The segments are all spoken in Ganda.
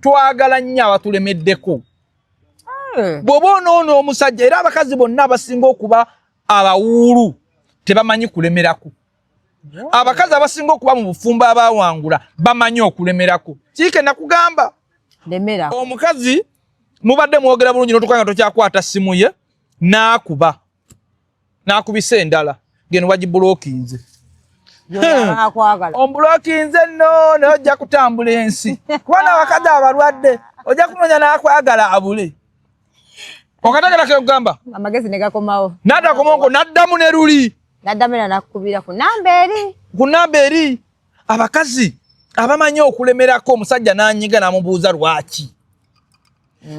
Twagala nnyo abatulemeddeko. Bw'oba onoona omusajja, era abakazi bonna abasinga okuba abawuulu tebamanyi kulemerako. Abakazi abasinga okuba mu bufumbo abawangula bamanyi okulemerako. Kiike nakugamba, omukazi mubadde mwogera bulungi notuka nga tokyakwata simu ye, n'akuba n'akubisa endala geno wagibulokinze, ombulokinze nno, naye ojja kutambula ensi kubana abakazi abalwadde ojja kunonya n'akwagala abule. Okategera kegamba? Amagezi ne gakomawo. N'atakomawo n'addamu ne luli. N'addamu era n'akukubira ku namba eri. Ku namba eri. Abakazi abamanyi okulemerako, omusajja n'anyiga n'amubuuza lwaki.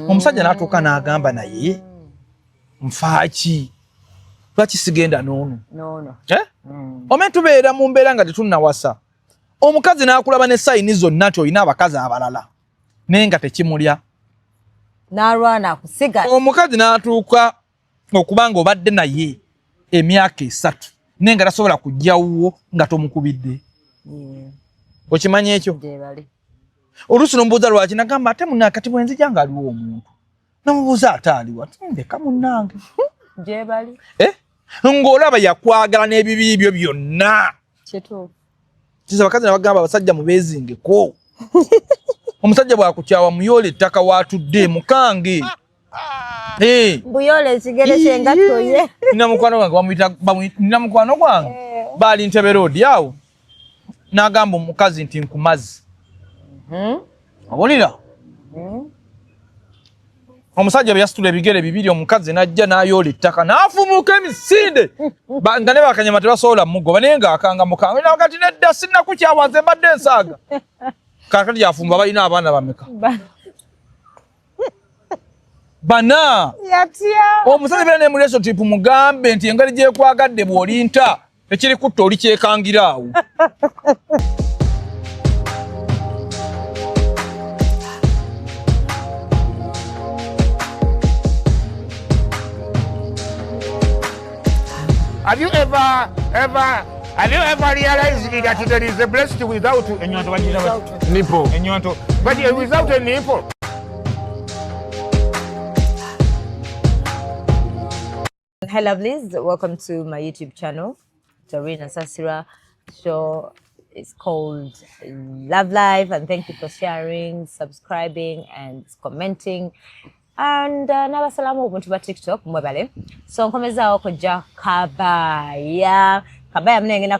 Omusajja n'atuuka n'agamba, naye nfaaki? Lwaki sigenda n'ono? Eh? Ome tubeera mu mbeera nga tetunnawasa, omukazi n'akulaba ne sign zonna nti olina abakazi abalala, naye nga tekimulya. N'alwana akusiga. Omukazi n'atuuka okuba nga obadde naye emyaka 3, naye nga tasobola kujjawuwo nga tomukubidde. Okimanyi ekyo? Oluusi nomubuuza lwaki, nagamba ate munange kati bwenzija nga aliwo omuntu, namubuuza ate aliwa, ndeka munnange. Gyebali. Eh? Ng'olaba yakwagala n'ebibi byo byonna. Kisa abakazi nabagamba, abasajja mubeezingeko. Omusajja bwakukyawa, muyoola ettaka waatudde, mukange. Eh. Mbuyoola ekigere kyengatto ye. Nina mukwano gwange bamuyita, nina mukwano gwange eh. Baali Ntebe Road awo, n'agamba omukazi nti nkumazi. Owulira? Omusajja bwe yasitula ebigere bibiri, omukazi n'ajja n'ayoola ettaka n'afumuuka emisinde nga ne bakanyama tebasobola mugoba, naye ng'akanga mukanga kati nedda, sinnakukyawa, nze mbadde nsaaga. Kakati yafumba, balina abaana bameka? Bana. Omusajja beera ne mu relationship, mugambe nti engeri gyekwagadde bw'olinta ekiri kutta oli kyekangira awo. Have you ever, ever, have you ever realized that there is a blessed without Enyonto bagiyita bati? Nipple? Enyonto. But without a nipple. Hi lovelies, welcome to my YouTube channel, Doreen Asasira. Show is called Love Life, and thank you for sharing, subscribing, and commenting. And n'abasalamu obuntu ba TikTok, mwebale. So nkomezaawo kujja Kabaya. Kabaya mune ngenda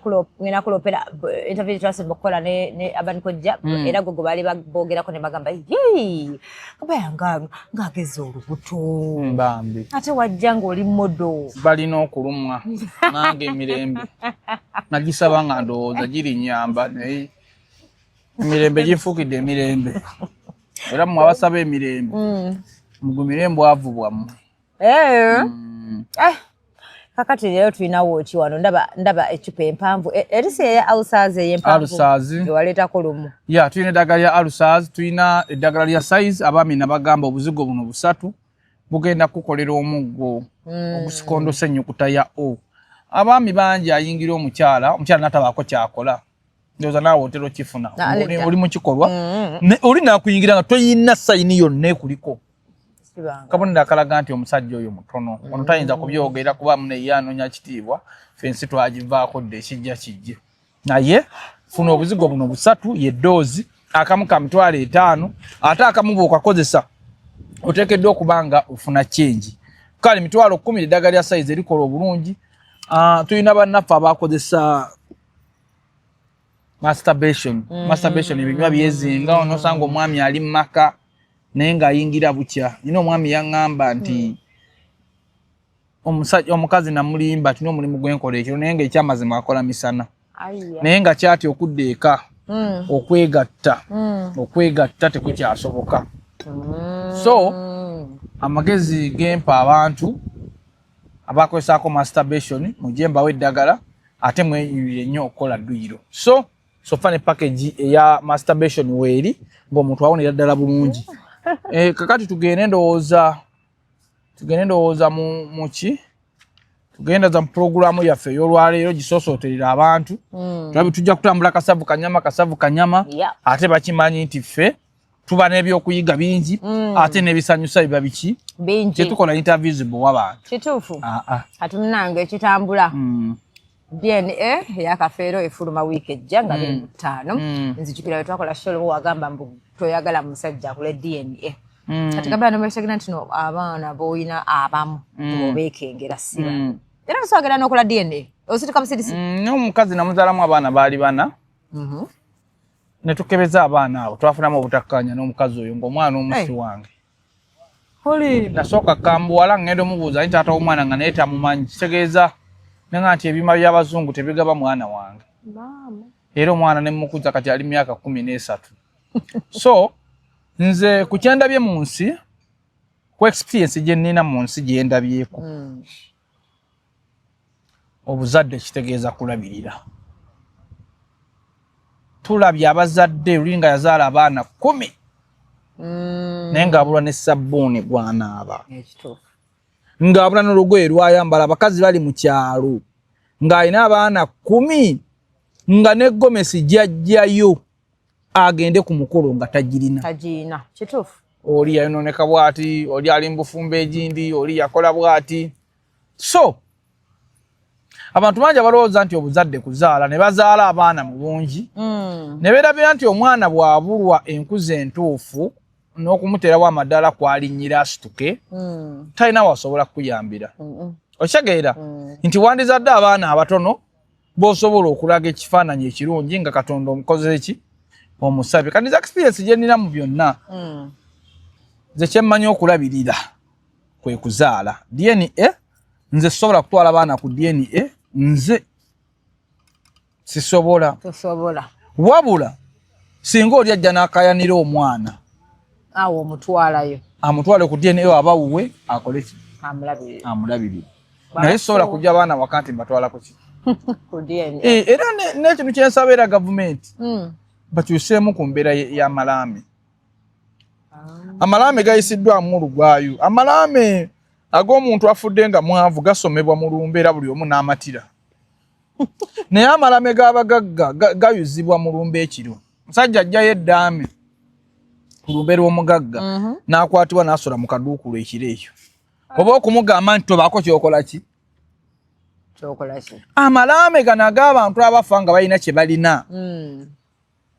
kulopera interview twasemba okukola ne Aban Kojja, era gwe gwe baali boogerako ne bagamba, yii, Kabaya nga ng'ageza olubuto. Bambi. Ate wajja ng'oli model. Balina okulumwa nange emirembe nagisaba nga ndowooza giri nyamba, naye emirembe ginfuukidde emirembe. Era mmwe abasaba emirembe, mugumire embwavu bwammwe. Eh. Eh. Kakati leero tulinawo ki wano? Ndaba eccupa empanvu. Erisi eya ulcers ey'empanvu. Ulcers. Ewaleetako lumu. Ya, tulina eddagala lya ulcers, tulina eddagala lya size. Abaami nabagamba obuzigo buno busatu bugenda kukolera omuggo ogusikondosa ennyukuta ya O. Abaami bangi ayingira omukyala, omukyala natabaako kyakola. Ndowooza naawe otera okifuna. Ah, nedda. Oli mu kikolwa, oli nakuyingira nga toyina sign yonna ekuliko. Sibanga. Kabonero akalaga nti omusajja oyo mutono. Ono tayinza kubyogera kuba mune ye anoonya kitiibwa, ffe ensi twagivaako dda, ekijja kijje. Naye funa obuzigo buno busatu, ye doozi, akamu ka 50,000, ate akamu bw'okakozesa oteekeddwa okuba nga ofuna change. Kale 10,000 eddagala lya size erikola obulungi. Ah, tulina bannaffe abakozesa masturbation. Masturbation ebinywa byezinga, onosanga omwami ali mu maka naye ng'ayingira bukya. Nina omwami yaŋŋamba nti omusajja, omukazi namulimba tulina omulimu gwenkola ekiro, naye ng'ekyamazima akola misana. Aiya. Naye nga kyati okudda eka okwegatta, okwegatta tekukyasoboka. So amagezi gempa abantu abakozesaako masturbation, mujje mbawe eddagala ate mwenyumire nnyo okukola dduyiro. So far ne package eya masturbation weeri ng'omuntu awonera ddala bulungi. Kakati tugende, ndowooza tugende, ndowooza mu muki tugenda za mu pulogulaamu yaffe ey'olwaleero gisoosooterera abantu. Tulabe, tujja kutambula kasavu kanyama, kasavu kanyama. Ate bakimanyi nti ffe Tuba n'ebyokuyiga bingi, ate n'ebisanyusa biba biki? Bingi. Tetukola interviews buwa bantu. Kituufu. Ah, ah. Kati munange, ekitambula, DNA eyakafeero efuluma wiiki ejja nga 25. Nzijukira bwe twakola show, wagamba mbu toyagala musajja akole DNA. Kati kabala nomesagina nti no abaana boyina abamu obeekengera siba era tosagera n'okola DNA, osirika busirisi. N'omukazi namuzaalamu abaana baali bana, ne tukebeza abaana abo, twafunamu obutakkaanya n'omukazi oyo ng'omwana omusi wange. Nasooka kambuwala, ngenda omubuuza nti taata w'omwana, nga naye tamumanyi. Kitegeeza nenga nti ebyuma by'abazungu tebigaba mwana wange. Era omwana ne mukuza, kati ali myaka 13. So nze ku kyendabye mu nsi, ku experience gye nnina mu nsi gye ndabyeko, obuzadde kitegeeza kulabirira. Tulabye abazadde luli nga yazaala abaana 10, naye ng'abulwa ne sabbuuni gwanaaba, Ekituufu. ng'abula n'olugoye lwayambala. Abakazi bali mu kyalo ng'alina abaana 10, nga ne gomesi gyajjayo agende ku mukolo nga tagirina. Tagiina, kituufu. Oli yayononeka bw'ati, oli ali mu bufumbo egindi, oli yakola bw'ati. So abantu bangi abalowooza nti obuzadde kuzaala, ne bazaala abaana mu bungi, ne beerabira nti omwana bw'abulwa enkuza entuufu n'okumuteerawo amadaala kwalinnyira asituke, talina wasobola kukuyambira. Okitegeera nti wandizadde abaana abatono b'osobola okulaga ekifaananyi ekirungi nga Katonda omukoze ki omusabye. Kati nze experience gye nnina mu byonna, nze kyemmanyi okulabirira kwe kuzaala. DNA nze sisobola kutwala baana ku DNA, nze sisobola. Tosobola. Wabula singa oli ajja n'akayanira omwana, awo omutwalayo. Amutwale ku DNA, aba wuwe, akole ki? Amulabirire. Amulabirire. Naye sisobola kujja abaana waka nti mbatwala ku ki? Ku DNA. Era n'ekintu kyensaba era gavumenti, bakyuseemu ku mbeera y'amalaame. Amalaame gayisiddwamu olugwayo. Amalaame ag'omuntu afudde nga mwavu gasomebwa mu lumbe era buli omu n'amatira, naye amalame g'abagagga gayuzibwa mu lumbe ekiro. Musajja ajjayo eddaame ku lumbe lw'omugagga, n'akwatibwa n'asula mu kaduukulu ekiro ekyo, oba okumugamba nti tobaako kyokola ki. Kyokola ki? Amalaame gano ag'abantu abafa nga balina kye balina,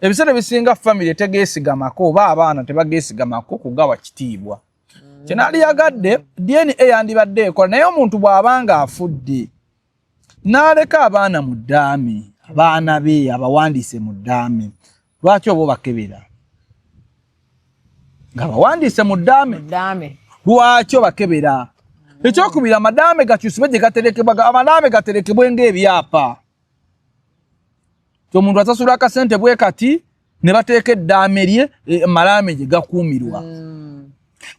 ebiseera ebisinga famire tegeesigamako oba abaana tebageesigamako kugawa kitiibwa. Kyenaaliyagadde, DNA yandibadde ekola, naye omuntu bw'aba nga afudde n'aleka abaana mu ddaame, abaana be abawandiise mu ddaame, lwaki oba obakebera nga bawandiise mu ddaame? Ddaame. Lwaki obakebera? Ekyokubiri, amadaame gakyusibwe gye gaterekebwa. Amadaame gaterekebwe ng'ebyapa ti omuntu asasula akasente bwe kati ne bateeka eddaame lye malaame gye gakuumirwa,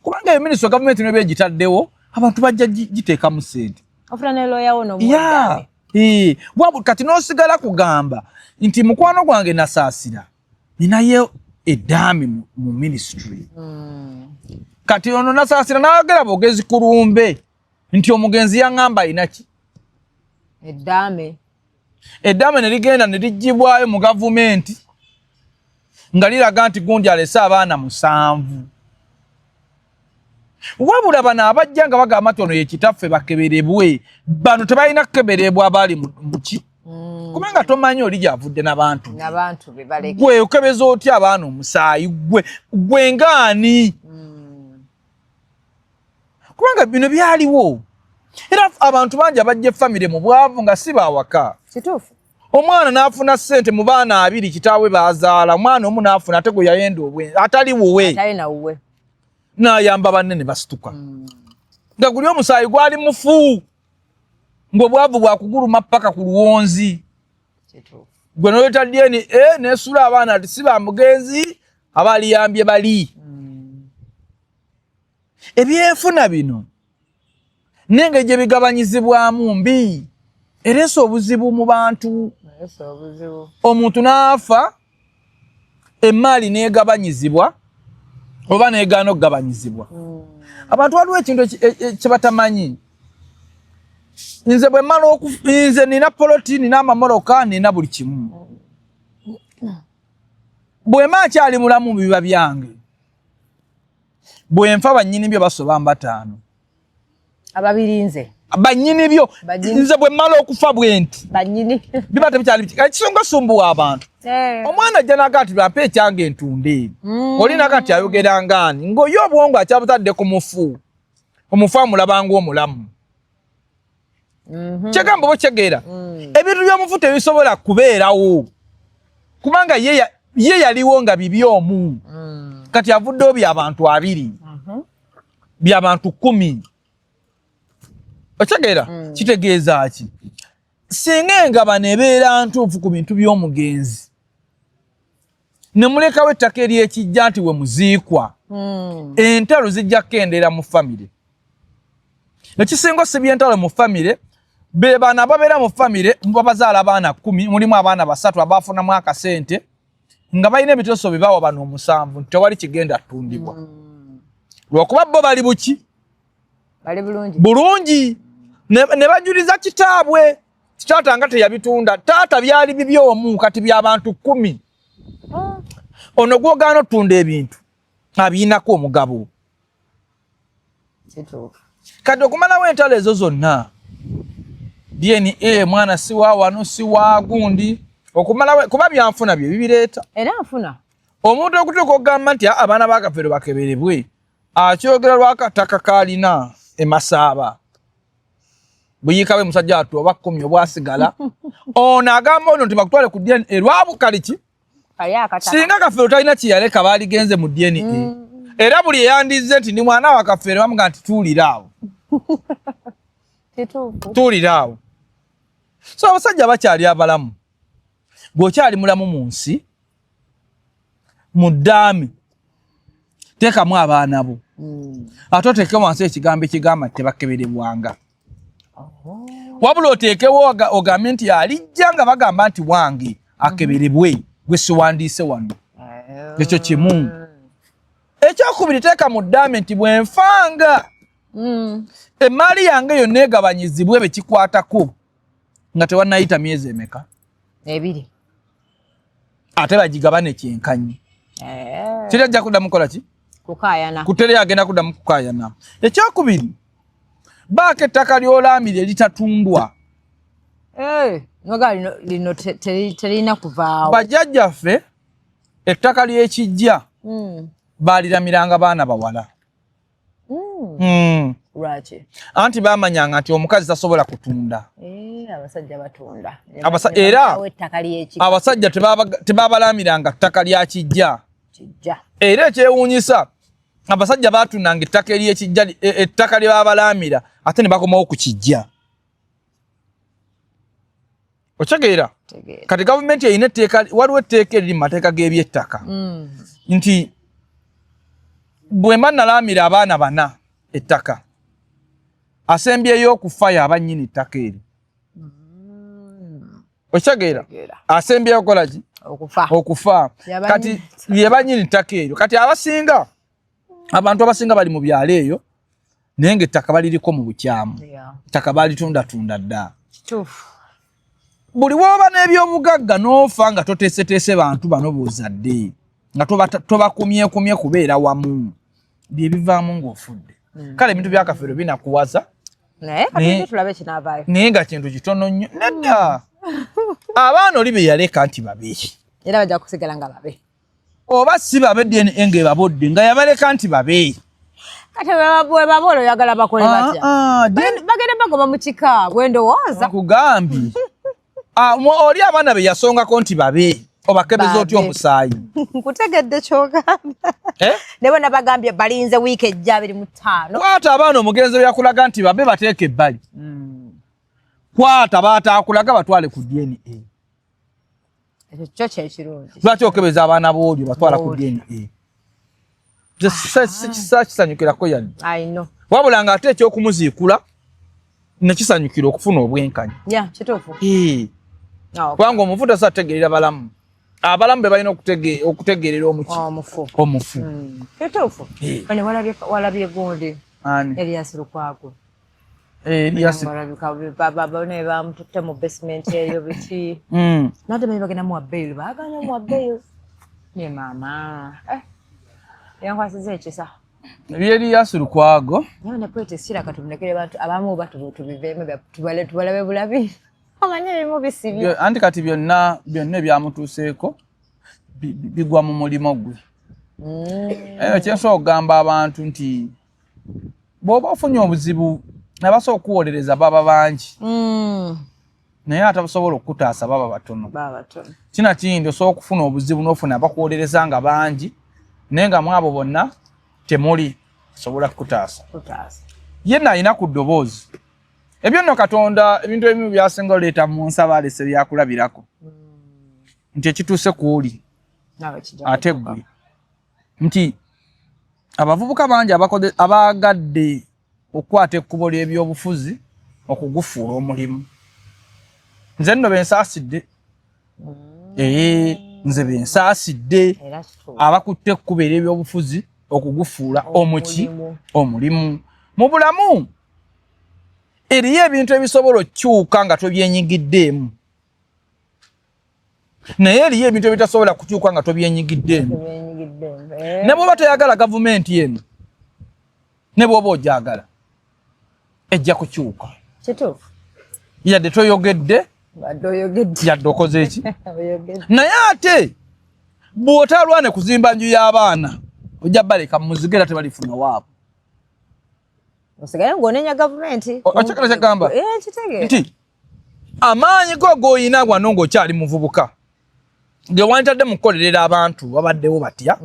kubanga eyo minisitule gavumenti neba egitaddewo, abantu bajja giteekamu sente. Ofuna ne lawyer wo ya n'omuwa. Wabu kati n'osigala kugamba nti mukwano gwange Nasaasira ninayo eddaame mu ministry. Kati ono Nasaasira n'ayogera bwogezi ku lumbe nti omugenzi yaŋŋamba alina ki? Eddaame. Eddaame ne ligenda ne liggyibwayo mu gavumenti nga liraga nti gundi alese abaana 7. Wabula bano abajja nga bagamba nti ono ye kitaffe bakeberebwe, bano tebalina kukeberebwa abaali muki, kubanga tomanyi oli gyavudde n'abantu be. N'abantu be baleke. Gwe okebeza otya abaana omusaayi? Gwe ngaani? Kubanga bino byaliwo era abantu bangi abajja efamire mu bwavu nga si bawaka. Kituufu. Omwana n'afuna ssente mu baana 20 kitaawe bazaala, omwana omu n'afuna, ate gwe yayenda obwenzi atali wuwe. Atali nawuwe. N'ayamba banne ne basituka, nga guli omusaayi gwali mufu, ng'obwavu bwakuguluma paka ku luwonzi. Kituufu. Gwe noleeta DNA nesula abaana ati si ba mugenzi, aba aliyambye bali. Ebyenfuna bino n'engeri gye bigabanyizibwamu mbi, ereese obuzibu mu bantu. Ereese obuzibu. Omuntu n'afa, emaali n'egabanyizibwa oba n'egaana okugabanyizibwa. Abantu waliwo ekintu kye batamanyi. Nze bwe mmala nze nina poloti, nina amamoroka, nina buli kimu. Bwe mba nkyali mulamu biba byange. Bwenfa bannyini byo basoba mbataano. Ababirinze. Bannyini byo. Nze bwe mmala okufa bwe nti. Bannyini. Biba tebikyali biki. Ekisonga sumbuwa abantu. Eh. Omwana ajja n'agaa nti lwampa ekyange ntunde. Oli n'agaa nti ayogera ngaani. Ng'oyo obwongo akyabutadde ku mufu. Omufu amulaba ng'omulamu. Kyegamba oba okyegeera. Ebintu by'omufu tebisobola kubeerawo. Kubanga ye yaliwo nga bibi omu. Kati avuddewo bya bantu 2. Bya bantu 10. Okyegeera? Kitegeeza ki? Singa engabano ebeera ntuufu ku bintu by'omugenzi, ne mulekawo ettaka ery'ekijja nti we muziikwa, entalo zijja kukendeera mu famire. Ekisinga osibya entalo mu famire, be bano ababeera mu famire babazaala abaana 10, mulimu abaana 3 abaafunamu akasente nga balina ebiteeso bye bawa bano 7 nti tewali kigenda ttundibwa. Lwakuba bo bali buki? Bali bulungi. Bulungi. Ne bajuliza kitaabwe. Taata nga teyabitunda. Taata byali bibye omu kati by'abantu 10. Ono gw'ogaana otunda ebintu abiyinako omugabo. Kati okumalawo entalo ezo zonna, DNA mwana si wa wano si wa gundi, okumalawo kuba byanfuna bye bibireeta. Era nfuna. Omuntu okutuuka okugamba nti abaana ba Kafeero bakeberebwe, akyogera lw'akataka k'alina e Masaaba. Buyiika bwe musajja wattu oba 10 obwasigala. Ono agamba ono nti bakutwale ku DNA lwabukali ki? Singa Kafeero talina kye yaleka baaligenze mu DNA. Era buli eyandizze nti ndi mwana wa Kafeero bamugamba nti tuwulira awo. Tuwulira awo. So abasajja bakyali abalamu. Bw'okyali mulamu mu nsi, mu ddaame, teekamu abaana bo. Ate oteeke wansi ekigambo ekigamba nti tebakeberebwanga. Wabula oteekewo ogambe nti alijja nga bagamba nti wange akeberebwe gwe siwandiise wano. Ekyo kimu. Ekyokubiri, teeka mu ddaame nti bwe nfanga emmaali yange yonna egabanyizibwe be kikwatako nga tewannayita myezi emeka? 2. Ate bagigabane kyenkanyi. Teri ajja kuddamu kukola ki? Kukaayana. Teri agenda kuddamu kukaayana. Ekyokubiri, baako ettaka ly'olaamira eritatundwa. Noga lino terina kuvaawo. Bajjajjaffe ettaka ly'ekijja baaliramiranga baana bawala. Lwaki? Anti baamanyanga nti omukazi tasobola kutunda. Abasajja batunda. Era abasajja tebabalamiranga ttaka lya kijja. Era ekyewuunyisa, abasajja baatundanga ettaka ery'ekijja, ettaka lye babalamira ate ne bakomawo ku kijja. Okitegeera? Kati gavumenti erina etteeka, waliwo etteeka eriri mu mateeka g'ebyettaka nti bwe mba nalaamira abaana 4 ettaka, asembyeyo okufa y'aba nnyini ttaka eryo. Okitegeera? Asembyeyo okukola ki? Okufa. Kati ye bannyini ttaka eryo. Kati abasinga, abantu abasinga bali mu byalo eyo, naye ng'ettaka baliriko mu bukyamu. Ettaka balitundatunda dda. Buli w'oba n'ebyobugagga n'ofa nga toteeseteese bantu bano b'ozadde, nga tobakumyekumye kubeera wamu, bye bivaamu ng'ofudde. Kale ebintu bya Kafeero binakuwaza. Naye nga kintu kitono nnyo. Nedda. Abaana oli be yaleka nti babe. Era bajja kusigala nga babe. Oba si babe DNA ng'ebabodde nga yabaleka nti babe. Kati bwe babola oyagala bakole batya? Bagenda bagoba mu kika bwe ndowooza. Nkugambye. Oli abaana be yasongako nti babe. Obakebeza otya omusaayi? Nkutegedde ky'ogamba. Ne bonna bagambye balinze wiiki ejja 25. Kwata abaana omugenzi we yakulaga nti babe bateeke ebbali. Kwata baataakulaga batwale ku DNA. Ekyo kyo kye kirungi. Lwaki okebeza abaana b'oli batwala ku DNA? Kisanyukirako yadde. Wabula ng'ate eky'okumuziikula ne kisanyukira okufuna obwenkanya. Kituufu. Kubanga omufu tasobola kutegeerera balamu. Abalamu be balina okutegeerera omuki? Omufu. Omufu. Kituufu. Kale walabye gundi. Ani? Elias Lukwago. Elias. Bane bamututte mu basement eyo biki. Nate bayi bagenda muwa bail, baagaana muwa bail. Ne maama. Yankwasiza ekisa. Eby'Erias Lukwago Naye ne politics kiraka tumulekere bantu abamu oba tubiveemu tubalabe bulabi, omanye ebimu bisibye. Anti kati byonna byonna ebyamutuuseeko bigwa mu mulimo gwe. Kyensobola okugamba abantu nti bw'oba ofunye obuzibu, abasobola okukuwolereza baba bangi, naye atasobola okukutaasa baba batono. Baba batono. Kina kiyindi osobola okufuna obuzibu n'ofuna abakuwolereza nga bangi, naye nga mu abo bonna temuli sobola kukutaasa. Kutaasa. Ye nalina ku ddoboozi ebyo nno. Katonda ebintu ebimu byasinga oleeta mu nsaba alese byakulabirako nti ekituuse ku oli Nawe kijja ate kutuuka. ggwe nti abavubuka bangi abaagadde okukwata ekkubo ly'ebyobufuzi okugufuula omulimu. Nze nno bensaasidde, ee, nze bensaasidde Era kituufu. abakutte ekkubo ery'ebyobufuzi okugufuula omuki Omulimu. omulimu. Mu bulamu eriyo ebintu ebisobola okukyuka nga tobyenyigiddeemu, naye eriyo ebintu ebitasobola kukyuka nga tobyenyigiddeemu. Tebyenyigiddemu. Eh. Ne bw'oba toyagala gavumenti eno, ne bw'oba ogyagala, ejja kukyuka. Kituufu. Yadde toyogedde, Badde oyogedde. yadde okoze eki, Oyogedde. naye ate bw'otalwane kuzimba nju y'abaana, ojja baleka muzige era tebalifuna waabwe. Osigale ng'onenya gavumenti. Okyagala kyagamba? Eh, kitegeera. Nti amaanyi go g'olina wano ng'okyali muvubuka ge wanditadde mu kukolerera abantu babaddewo batya?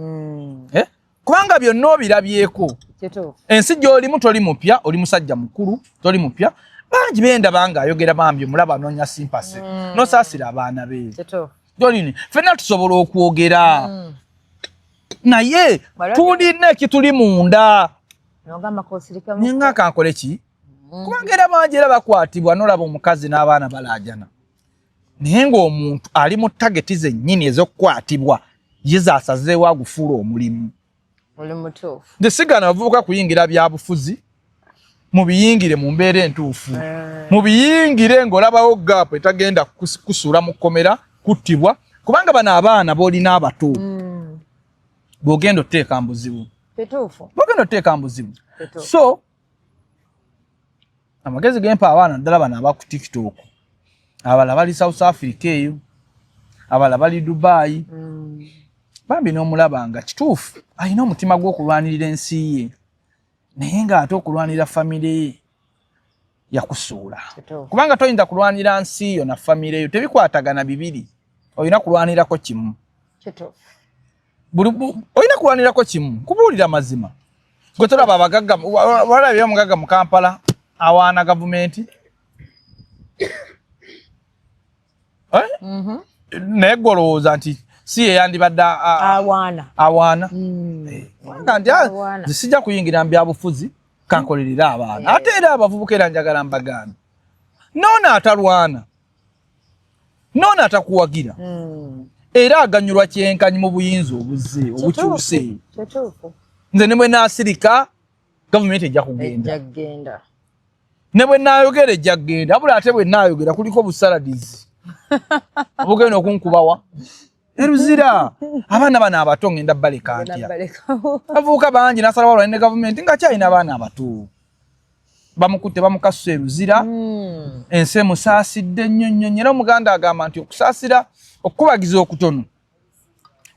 Eh? Kubanga byonna obirabyeko. Kituufu. Ensi gy'olimu toli mupya, oli musajja mukulu, toli mupya. Bangi bendaba ng'ayogera, bambi omulaba anoonya sympathy, nosaasira abaana be. Kituufu. Gyolini ffenna tusobola okwogera, naye tulina ekituli munda. Nogamba kosirikemu. Ninga kankole ki? Kubanga era bangi era bakwatibwa, nolaba omukazi n'abaana balaajana, naye ng'omuntu ali mu target zennyini ez'okukwatibwa, ye zaasazeewo agufuula omulimu. Oli mutuufu. Nze sigaana bavubuka kuyingira byabufuzi, mubiyingire mu mbeera entuufu, mubiyingire ng'olabawo gap etagenda kusuula mu kkomera, kuttibwa, kubanga bano abaana b'olina abato bw'ogenda otuteeka mu buzibu. Kituufu. Bw'ogenda otuteeka mu buzibu. Kituufu. So amagezi gempa abaana, ddala bano aba ku TikTok, abalala bali South Africa eyo, abalala bali Dubai, bambi n'omulaba nga kituufu alina omutima gw'okulwanirira ensi ye, naye ng'ate okulwanirira famire ye yakusuula. Kituufu. Kubanga toyinza kulwanira nsi yo na famire yo, tebikwatagana bibiri. Olina kulwanirako kimu. Kituufu. Olina kulwanirako kimu. Kubuulira mazima, gwe tolaba abagagga, walabye omugagga mu Kampala awaana gavumenti? Eh? Naye gwe olowooza nti si ye yandibadde Awaana. Awaana? Kubanga nti Awaana. nze sijja kuyingira mu byabufuzi, kankolerere abaana. Ate era abavubuka era njagala mbagaana, noono atalwana noono atakuwagira era aganyulwa kyenkanyi mu buyinza obuzze obukyuse. Kituufu. Nze ne bwe naasirika, gavumenti ejja kugenda. Ejja kugenda. Ne bwe naayogera ejja kugenda, wabula ate bwe naayogera kuliko busaladizi obugenda okunkubawa eruzira. Abaana bano abato ngenda baleka ntya? Balekawo. Abavubuka bangi nasalawo alwane ne gavumenti ng'akyalina abaana abato, bamukutte bamukasusa eruzira. Ensi emusaasidde nnyo nnyo nnyo. Era Omuganda agamba nti okusaasira, okukubagiza okutono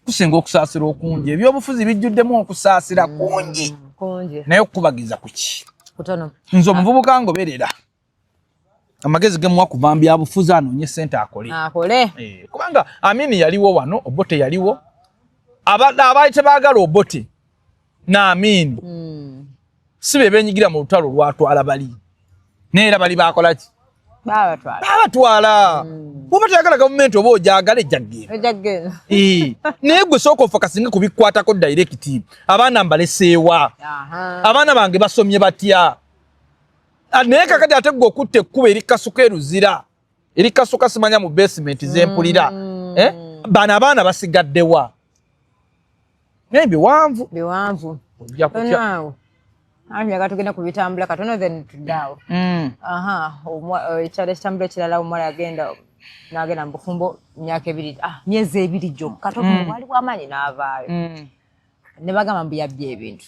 kusinga okusaasira okungi. Ebyobufuzi bijjuddemu okusaasira kungi, Kungi. naye okukubagiza kuki? Kutono. Nze omuvubuka ngoberera amagezi gemuwa kuva mu byabufuzi, anoonye sente akole. Akole. Eh, kubanga Amini yaliwo wano, Obote yaliwo. Abaali tebaagala Obote n'Amini si be benyigira mu lutalo lwatwala bali, naye era bali bakola ki? Babatwala. Babatwala. Oba toyagala gavumenti oba ogyagala, ejja kugenda. Ejja kugenda. Eh, naye gwe sooka ofocusinge ku bikwatako direct. Abaana mbaleseewa? Abaana bange basomye batya? Ah, naye kakati ate gwe okutta ekkubo erikasuka eruzira, erikasuka simanya mu basement zempulira, eh? Bano abaana basigaddewa? Naye biwanvu. Biwanvu. Ojja kutya. Naawo anti njagala tugenda ku bitambula katono, then tuddaawo. Aha, ekyalo ekitambula ekirala, omuwala agenda n'agenda mu bufumbo myaka 2, ah, myezi 2 gyokka, tofumu bwali bwamaanyi, n'avaayo ne bagamba mbu yabbye ebintu.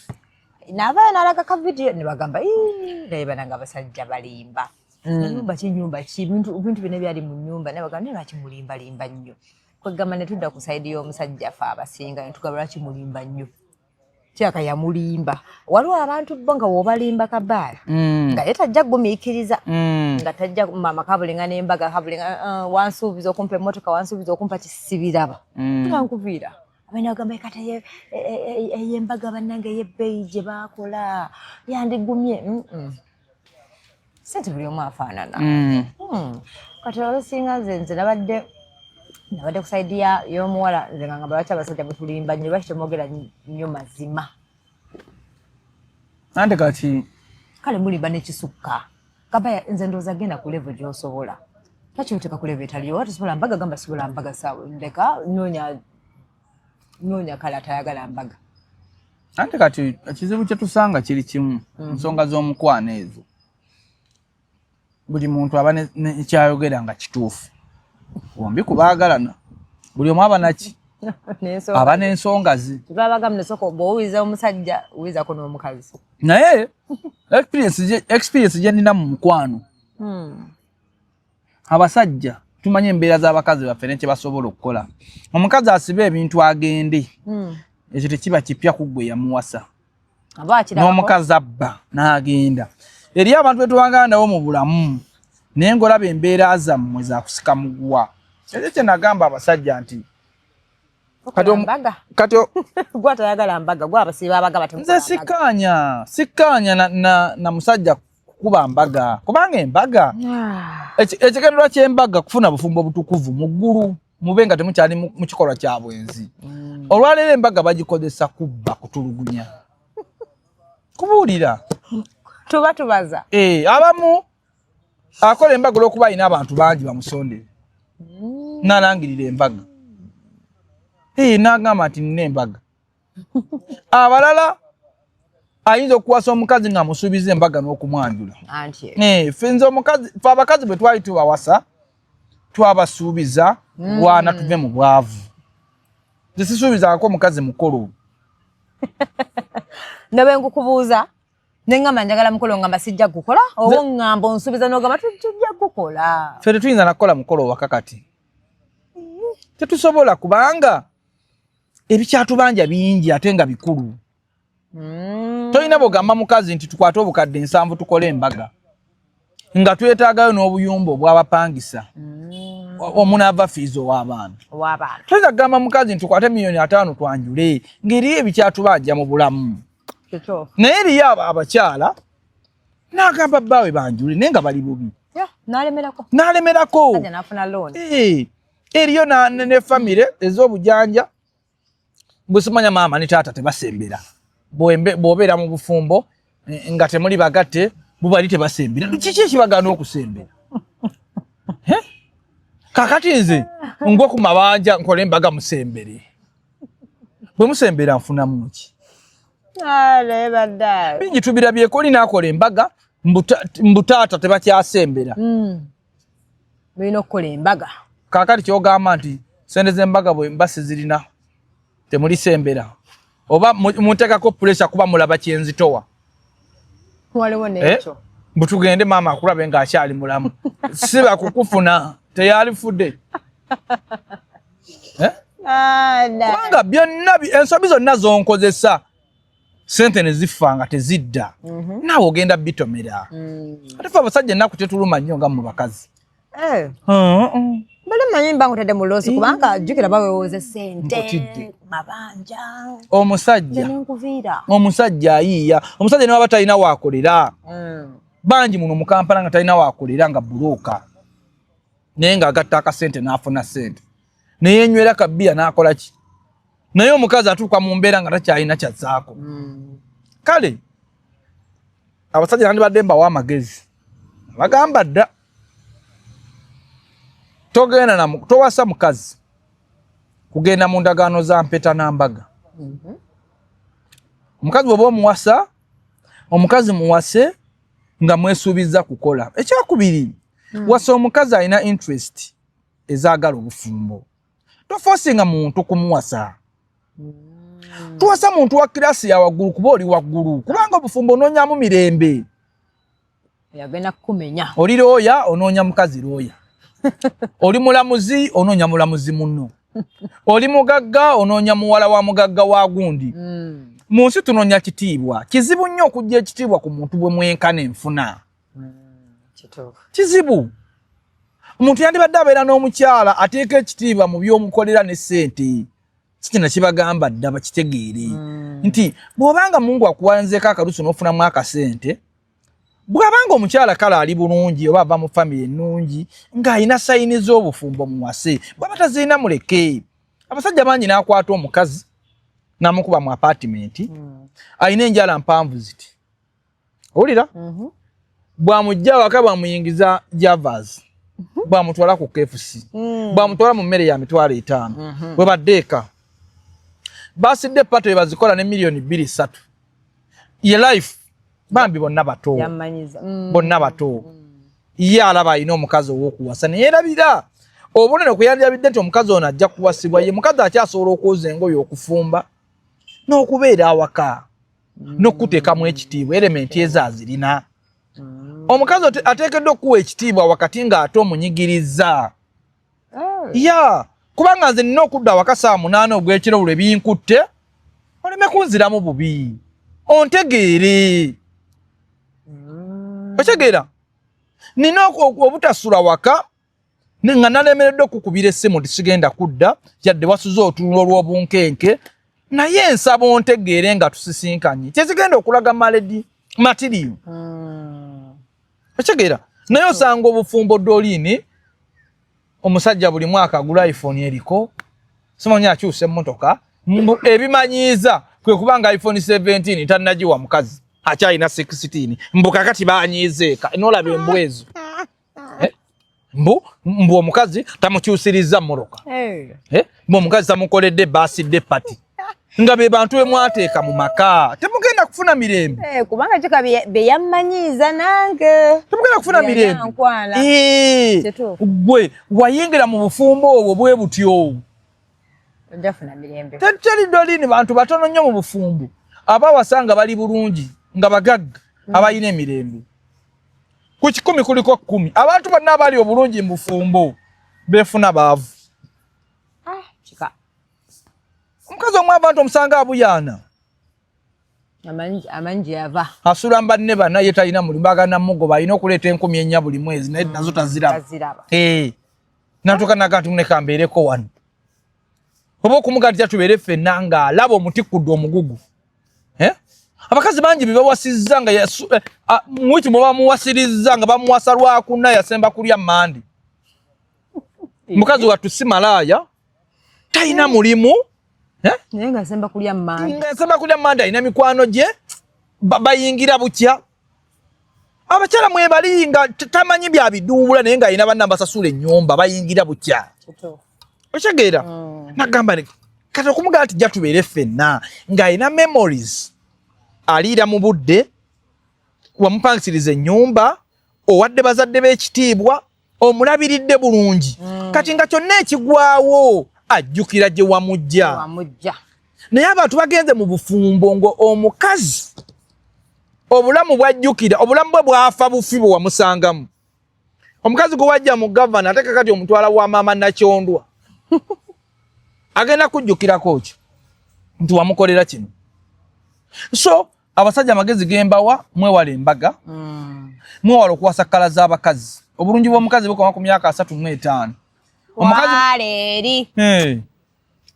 Naavayo n'alaga ka vidiyo ne bagamba, "Ii, naye banange abasajja balimba. Nyumba ki, nyumba ki, bintu byonna byali mu nyumba." Naye bagamba, "Naye lwaki mulimbalimba nnyo?" Kwegamba ne tudda ku side y'omusajja, fe abasinga ne tugamba, "Lwaki mulimba nnyo?" Kyaka yamulimba. Waliwo abantu bo nga wobalimba kabaala nga ye tajja kugumiikiriza, nga tajja mama kabulinga n'embaga kabulinga, wansuubiza okumpa emmotoka, wansuubiza okumpa kisibiraba, nga nkuviira. Abaina bagamba, "Kati ey'embaga bannange ey'ebbeeyi gye baakola yandigumye." Sente buli omu afaanana. Kati olusinga nze nabadde ku side y'omuwala. Nze nga ngamba, lwaki abasajja mutulimba nnyo? Lwaki temwogera nnyo mazima? Ante kati Kale mulimba n'ekisukka. Gamba nze ndowooza genda ku level gy'osobola. Lwaki oteeka ku level etaliyo? Oba tosobola mbaga, gamba sobola mbaga, saawa ndeka, noonya noonya kale atayagala mbaga. Ante kati ekizibu kye tusanga kiri kimu, nsonga z'omukwano ezo. Buli muntu aba nekyayogera nga kituufu, bombi kubaagalana, buli omu aba naki n'ensonga. Aba n'ensonga ze. Tebabagamba nesooka bw'owuliza omusajja, owulizako n'omukazi. Naye experience gye nnina mu mukwano, abasajja tumanye embeera z'abakazi baffe ne kye basobola okukola. Omukazi asiba ebintu agende, ekyo tekiba kipya ku ggwe yamuwasa. Aba akirabako. N'omukazi abba n'agenda. Eri abantu betubangana nabo mu bulamu, naye ng'olaba embeera zammwe zakusika muguwa. Ekyo kye nagamba abasajja nti Tokola mbaga. Kati Gwe atayagala mbaga, gwe abasiiba abagaba nze temukola mbaga. Sikkaanya na musajja kukuba mbaga, kubanga embaga ekigendererwa ky'embaga kufuna bufumbo butukuvu mu ggulu, mube nga temukyali mu kikolwa kya bwenzi. Olwaleero embaga bagikozesa kubba, kutulugunya, kubuulira. Tuba tubaza. Eh, abamu akola embaga olwokuba alina abantu bangi bamusondere, n'alangirira embaga. Eh, n'agamba nti nina embaga. Abalala ayinza okuwasa omukazi ng'amusuubiza embaga n'okumwanjula. Anti Eh, ffe nze omukazi, ffe abakazi bwe twali tubawasa twabasuubiza bwana tuve mu bwavu. Nze sisuubizangako omukazi mukolo. Nabe nkukubuuza neŋŋamba njagala mukolo, ngamba sijja gukola, oba oŋŋamba onsuubiza n'ogamba tujja gukola. Ffe tetuyinza nakukola mukolo waka kati, tetusobola, kubanga ebikyatubanja bingi ate nga bikulu. Tolina bwogamba mukazi nti tukwate 7,000 tukole embaga, nga twetaagayo n'obuyumba obwabapangisa omunaava fees ow'abaana. Ow'abaana. Toyinza kugamba mukazi nti tukwate miliyoni 50 twanjule, ng'eriyo ebikyatubanja mu bulamu. Kituufu. Naye eriyo abakyala n'agamba bbaawe banjule, naye nga bali bubi. Yeah, n'alemerako. N'alemerako. Sajja n'afuna loan. Eh, eriyo ne famire ez'obujanja bwesimanya maama ne taata tebasembera. Bw'obeera mu bufumbo nga temuli bagatte, bubali tebasembera. Kiki ekibagaana okusembera? Eh? Kakati nze ngwe ku mabanja nkole embaga musembere, bwe musembera nfunamu ki? Ah, naye badde. Bingi tubirabyeko. Oli naakola embaga, mbu taata tebakyasembera. Mulina okukola embaga. Kaakati kyogamba nti sente z'embaga bwe mba sizirina temulisembera, oba munteekako pressure kuba mulaba kyenzitowa? Waliwo Eh? n'ekyo. Mbu tugende maama akulabe ng'akyali mulamu, siba kukufuna teyalifudde. Eh? Ah, Kubanga byonna ensobi zonna zonkozesa sente ne zifa nga tezidda, naawe ogenda bitomera. Ate fe abasajja ennaku tetuluma nnyo nga mu bakazi. Eh, bali manyi mba nkutadde mu loss, kubanga jjukira bawewoze sente. Nkutidde. Mabanja. Omusajja Nenkuviira. Omusajja ayiiya. Omusajja ne waba talina waakolera, bangi muno mu Kampala nga talina waakolera, nga buruuka, naye ng'agatta akasente n'afuna sente neyenywera kabiya n'akola ki. Naye omukazi atuuka mu mbeera nga takyalina kyazzaako. Kale abasajja nandibadde mbawa amagezi, bagamba dda togenda na towasa mukazi kugenda mu ndagaano za mpeta na mbaga. Omukazi bw'oba omuwasa, omukazi muwase nga mwesuubiza kukola. Ekyokubiri, wasa omukazi alina interest ezaagala obufumbo. Toforcinga muntu kumuwasa. Tuwasa muntu wa kirasi ya waggulu kuba oli waggulu, kubanga obufumbo onoonyamu mirembe. Yagenda kukumenya. Oli looya onoonya mukazi looya, oli mulamuzi onoonya mulamuzi munno, oli mugagga onoonya muwala wa mugagga wa gundi. Mu nsi tunoonya kitiibwa. Kizibu nnyo okujja ekitiibwa ku muntu bwe mwenkana enfuna. Kizibu. Omuntu yandibadde abeera n'omukyala ateeka ekitiibwa mu by'omukolera ne ssente. Sikina kibagamba dda bakitegeere nti bw'obanga Mungu akuwanzeeko akalusu n'ofunamu akasente, bw'abanga omukyala kale ali bulungi oba ava mu famire ennungi ng'alina sayini z'obufumbo, muwase. Bw'aba tazirina, muleke. Abasajja bangi n'akwata omukazi n'amukuba mu apaatimenti, alina enjala mpanvu ziti, owulira, bw'amujja awaka bw'amuyingiza Javas, bw'amutwala ku KFC, bw'amutwala mu mmere ya 50,000, bwe badde eka basidde party bwe bazikola ne miliyoni 2-3. Ye life bambi bonna bato. Yammanyiza. Bonna bato. Ye alaba alina omukazi ow'okuwasa, naye erabira obunene kwe yandirabidde nti omukazi ono ajja kuwasibwa. Ye mukazi akyasobola okwoza engoye, okufumba n'okubeera awaka n'okuteekamu ekitiibwa. Element ezo azirina. Omukazi ateekeddwa okuwa ekitiibwa wakati ng'ate omunyigiriza. Ya kubanga nze nina okudda awaka saa 8 ogw'ekiro, lwe binkutte, oleme kunziramu bubi, ontegeere. Okitegeera, nina obutasula waka nga nalemereddwa okukubira essimu nti sigenda kudda, yadde wasuze otulo olw'obunkenke, naye nsaba ontegeere nga tusisinkanye, kyekigenda okulaga marriage material. Okitegeera, naye osanga obufumbo doliini, omusajja buli mwaka agula iPhone eriko, simanyi akyusa emmotoka. Ebimanyiiza kwe kubanga iPhone 17 tannagiwa mukazi, akyalina 16. Mbu kakati banyiiza eka, nolaba embwa ezo. Eh? Mbu omukazi tamukyusiriza mmotoka. Eh? Mbu omukazi tamukoledde birthday party, nga be bantu be mwateeka mu maka. Temugenda kufuna mirembe. Eh, kubanga kika bye yammanyiiza nange. Temugenda kufuna mirembe. Yankwala. Eh, Kituufu. Gwe wayingira mu bufumbo obwo bwe butyo. Ojja funa mirembe. Teri dolini. Bantu batono nnyo mu bufumbo abawasa nga bali bulungi, nga bagagga, abalina emirembe. Ku 100 kuliko 10. Abantu bonna abali obulungi mu bufumbo beefuna baavu. Ah, kika. Omukazi omu abantu omusanga abuyaana. Amanyi gye yava. Asula banne bana, ye talina mulimu, bagana mugoba, alina okuleeta 4,000 buli mwezi, naye nazo taziraba. Taziraba. Eh, natuuka naga nti muneka mbeereko wano, oba okumugatira tubeere ffenna, ng'alaba omutikkudde omugugu. Eh? Abakazi bangi bebawasizza nga mwiki mwe bamuwasirizza nga bamuwasa lwakuna, yasemba kulya mandi. Mukazi wattu si malaaya, talina mulimu. Eh? Naye nga asemba kulya mandi. Nga yasemba kulya mandi, alina mikwano gye bayingira bukya. Abakyala mwebali nga tamanyi bya biduubula, naye ng'alina banna basasula ennyumba, bayingira bukya. Okitegeera, nagamba kati okumugamba nti jja tubeere ffenna, ng'alina memories, aliira mu budde, wamupangisiriza ennyumba, owadde bazadde b'ekitiibwa, omulabiridde bulungi, kati nga kyonna ekigwawo ajjukira gye wamujja. Wamujja. Naye abantu bagenze mu bufumbo nga omukazi obulamu bwajjukira, obulamu bwe bwafa bufi bwe wamusangamu. Omukazi gwe wajja mu gavana, ate kakati omutwala wa maama Nakyondwa, agenda kujjukirako ki nti wamukolera kino? So abasajja, amagezi gembawa, mwewala embaga, mwewala okuwasa kkala z'abakazi. Obulungi bw'omukazi bukoma ku myaka 35. Omukazi Waleeri. Hey.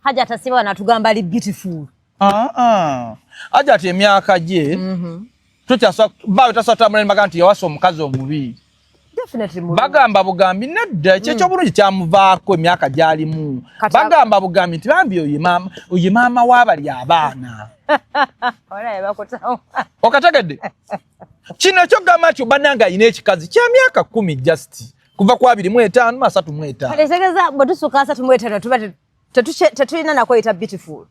Hajja tasiba natugamba ali beautiful. Ah, ah. Aja ati emyaka gye tokyasa bawe tasobola tambula nembaga nti yawasa omukazi omubi. Definitely mulungi. Bagamba bugambi nedda, ekyo ekyobulungi kyamuvaako emyaka gyalimu. Bagamba bugambi nti bambi oyo maama, oyo maama w'abali abaana. Olaye bakutawa. Okategedde kino ekyokugamba nti bannange alina ekikazi kya myaka 10, just kuva ku 25, 35. Kati tegeeza bwe tusuka 35 tuba tetulina nakweyita beautiful.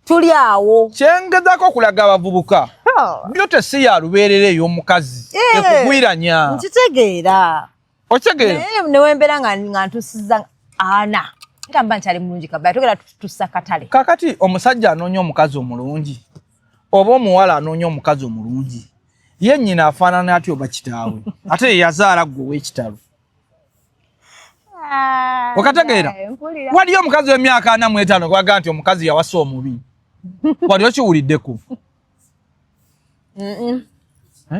Tuli awo. Kyengezaako okulaga abavubuka, beauty si ya lubeerera ey'omukazi ekugwiranya. Nkitegeera. Okitegeera? Naye newembeera nga ntusiza 40. Ngamba nkyali mulungi kabaya, tugenda tutusa katale. Kakati omusajja anoonya omukazi omulungi oba omuwala anoonya omukazi omulungi, ye nnyina afaanana atya oba kitaawe? Ate ye yazaala ggwe ow'ekitalo. Okategeera? Waliyo omukazi w'emyaka 45 gwaga nti omukazi yawasa omubi, wali okiwuliddeko?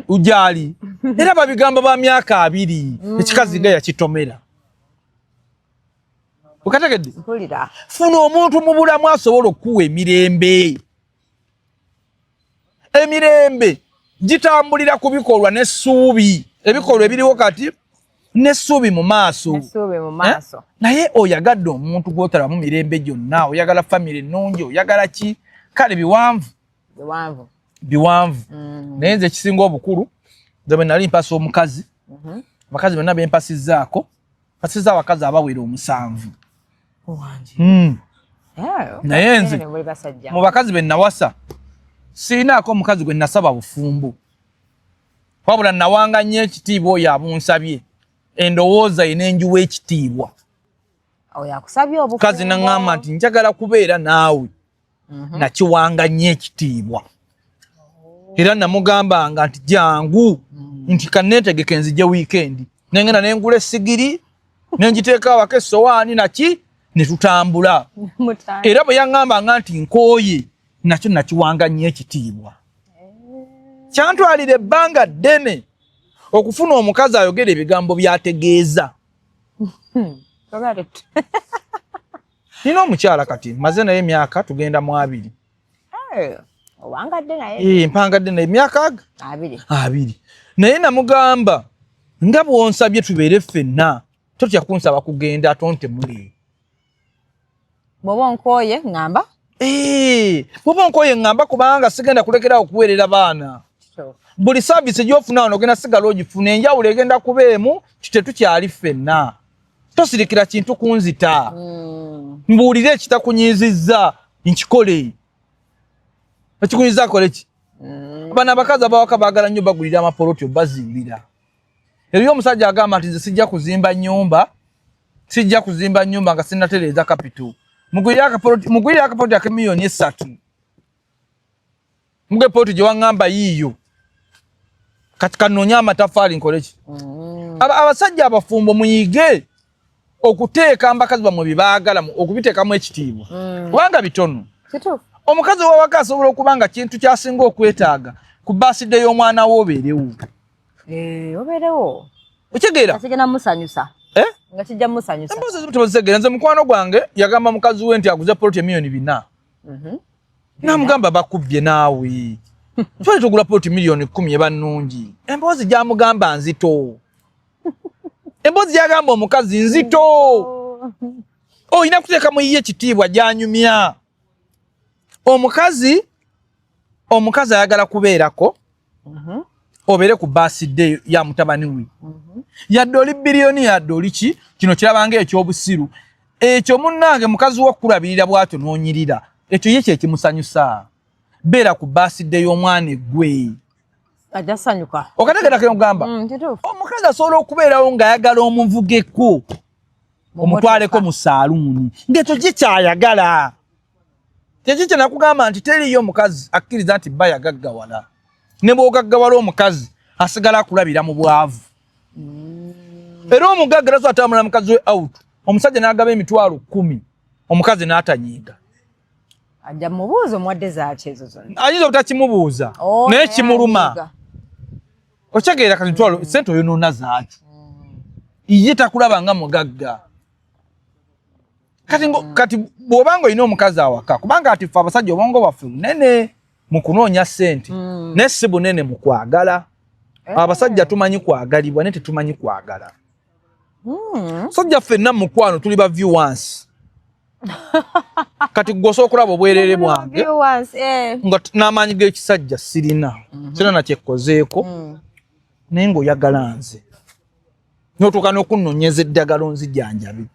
Ujaali era babigamba ba myaka 20, ekikazi nga yakitomera. Okategedde? Funa omuntu mu bulamu asobola okukuwa emirembe. Emirembe gitambulira ku bikolwa n'essuubi, ebikolwa ebiriwo kati n'essuubi mu maaso. Naye oyagadde omuntu gw'otalamu mirembe gyonna, oyagala famire ennungi, oyagala ki? Kale biwanvu biwanvu. Naye nze ekisinga obukulu, nze bwe nali mpasa omukazi, abakazi bonna bempasizzaako, mpasizza abakazi abawera 7. Naye nze mu bakazi be nawasa sirinaako omukazi gwe nasaba bufumbo, wabula nawanga nnyo ekitiibwa oyo abunsabye, endowooza ye n'enjuwa ekitiibwa. Kazi naŋŋamba nti njagala kubeera naawe, nakiwanga nnyo ekitiibwa. Era namugambanga nti jangu, nti kanneetegeke nzije wiikendi, nengenda nengula essigiri nengiteeka awaka essowaani naki ne tutambula. Era bwe yaŋŋambanga nti nkooye, nakyo nakiwanga nnyo ekitiibwa. Kyantwalira ebbanga ddene okufuna omukazi ayogera ebigambo by'ategeeza. Nina omukyala kati maze naye emyaka tugenda mu 20. Owangadde naye? Mpangadde naye emyaka 20. Naye namugamba nga bw'onsabye tubeere ffenna, totya kunsaba kugenda atontemule. Bw'oba onkooye ŋŋamba? Bw'oba onkooye ŋŋamba, kubanga sigenda kulekerawo kuweerera baana. Buli saavisi gy'ofuna wano ogenda sigala ogifuna, enjawulo egenda kuba emu, tetukyali ffenna. Tosirikira kintu kunzita. Mbuulire ekitakunyiizizza nkikole. Ekikunyiiza akole ki? Bano abakazi abawaka baagala nnyo bagulira amapoloti obazimbira. Eriyo omusajja agamba nti nze sijja kuzimba nnyumba, sijja kuzimba nnyumba nga sinnatereeza kapito. Mugulire akapoloti ak'emiliyoni 3. Muge poloti gye waŋŋamba yiiyo. Kati kanoonye amataffaali nkole ki? Abasajja abafumbo muyige okuteeka abakazi bammwe bye baagala, okubiteekamu ekitiibwa. Kubanga bitono. Omukazi ow'awaka asobola okuba nga kintu ky'asinga okwetaaga ku baasidde y'omwana we obeerewo. Obeerewo. Okitegeera? Kigenda musanyusa. Nga kijja musanyusa. Emboozi ezimu tebazitegeera. Nze mukwano gwange yagamba mukazi we nti aguze poloti emiliyoni 4. Namugamba bakubbye naawe. Twali tugula poloti miliyoni 10 eba nnungi. Emboozi gy'amugamba nzito. Emboozi gy'agamba omukazi nzito. Olina kuteeka mu ye ekitiibwa gy'anyumya. Omukazi ayagala kubeerako, obeere ku birthday ya mutabani we. Yadde oli biliyoni, yadde oli ki, kino kirabanga ekyobusiru. Ekyo munnange mukazi wo okulabirira bw'atyo n'onyirira, ekyo ye kye kimusanyusa. Beera ku birthday y'omwana eggwe. Ajja sanyuka. Okategeera ke nkugamba? Omukazi asobola okubeerawo ng'ayagala omuvugeko, omutwaleko mu saaluuni, ng'ekyo ki ky'ayagala. Kyeki kye nakugamba nti teriiyo omukazi akkiriza nti bba yagaggawala. Ne bw'ogaggawala omukazi asigala akulabira mu bwavu. Era omugagga tasobola atambula mukazi we out, omusajja n'agaba emitwalo 10, omukazi n'atanyiiga. Ajja mubuuza omuwadde zaaki ezo zonna. Ayinza obutakimubuuza, naye kimuluma. Okitegeera kati mitwalo ssente oyonoona zaaki? Ye takulaba nga mugagga. Kati bw'obanga olina omukazi awaka, kubanga ati ffe abasajja obwongo bwaffe bunene mu kunoonya ssente, naye si bunene mu kwagala. Abasajja tumanyi kwagalibwa naye tetumanyi kwagala. Sajja ffenna mu mukwano tuli ba viewers. Kati gwe osobola okulaba obwereere bwange nga n'amaanyi g'ekisajja sirina, sirina na kyekkozeeko, naye ng'oyagala nze. N'otuuka n'okunnoonyeza eddagala onzijanjabe.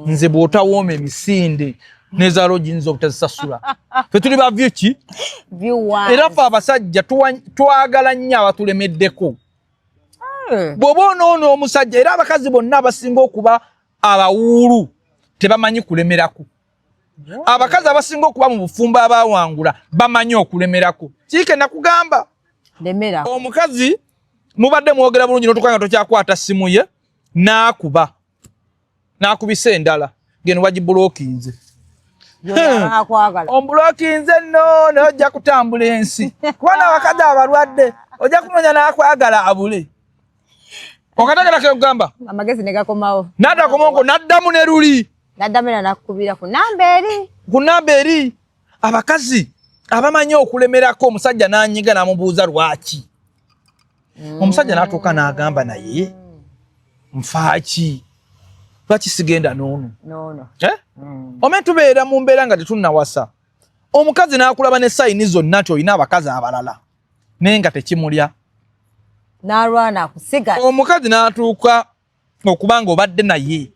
Nze bw'otawooma emisinde n'ezaalo giyinza obutazisasula. Ffe tuli ba view ki? Era ffe abasajja twagala nnyo abatulemeddeko. Bw'oba onoona omusajja, era abakazi bonna abasinga okuba abawuulu Tebamanyi kulemerako. Abakazi abasinga okuba mu bufumbo abawangula bamanyi okulemerako. Kiike nakugamba, omukazi mubadde mwogera bulungi notuka nga tokyakwata simu ye, n'akuba n'akubisa endala geno wagibulokinze, ombulokinze nno, naye ojja kutambula ensi kubana abakazi abalwadde ojja kumanya n'akwagala abule. Okategera kegamba? Amagezi ne gakomawo. N'atakomawo n'addamu ne luli. N'addamu era nakukubira ku namba eri. Ku namba eri. Abakazi abamanyi okulemerako, omusajja n'anyiga n'amubuuza lwaki. Omusajja n'atuuka n'agamba, naye nfaaki? Lwaki sigenda n'ono? Eh? Ome tubeera mu mbeera nga tetunnawasa, omukazi n'akulaba ne sign zonna nti olina abakazi abalala, naye nga tekimulya. N'alwana akusiga. Omukazi n'atuuka okuba nga obadde naye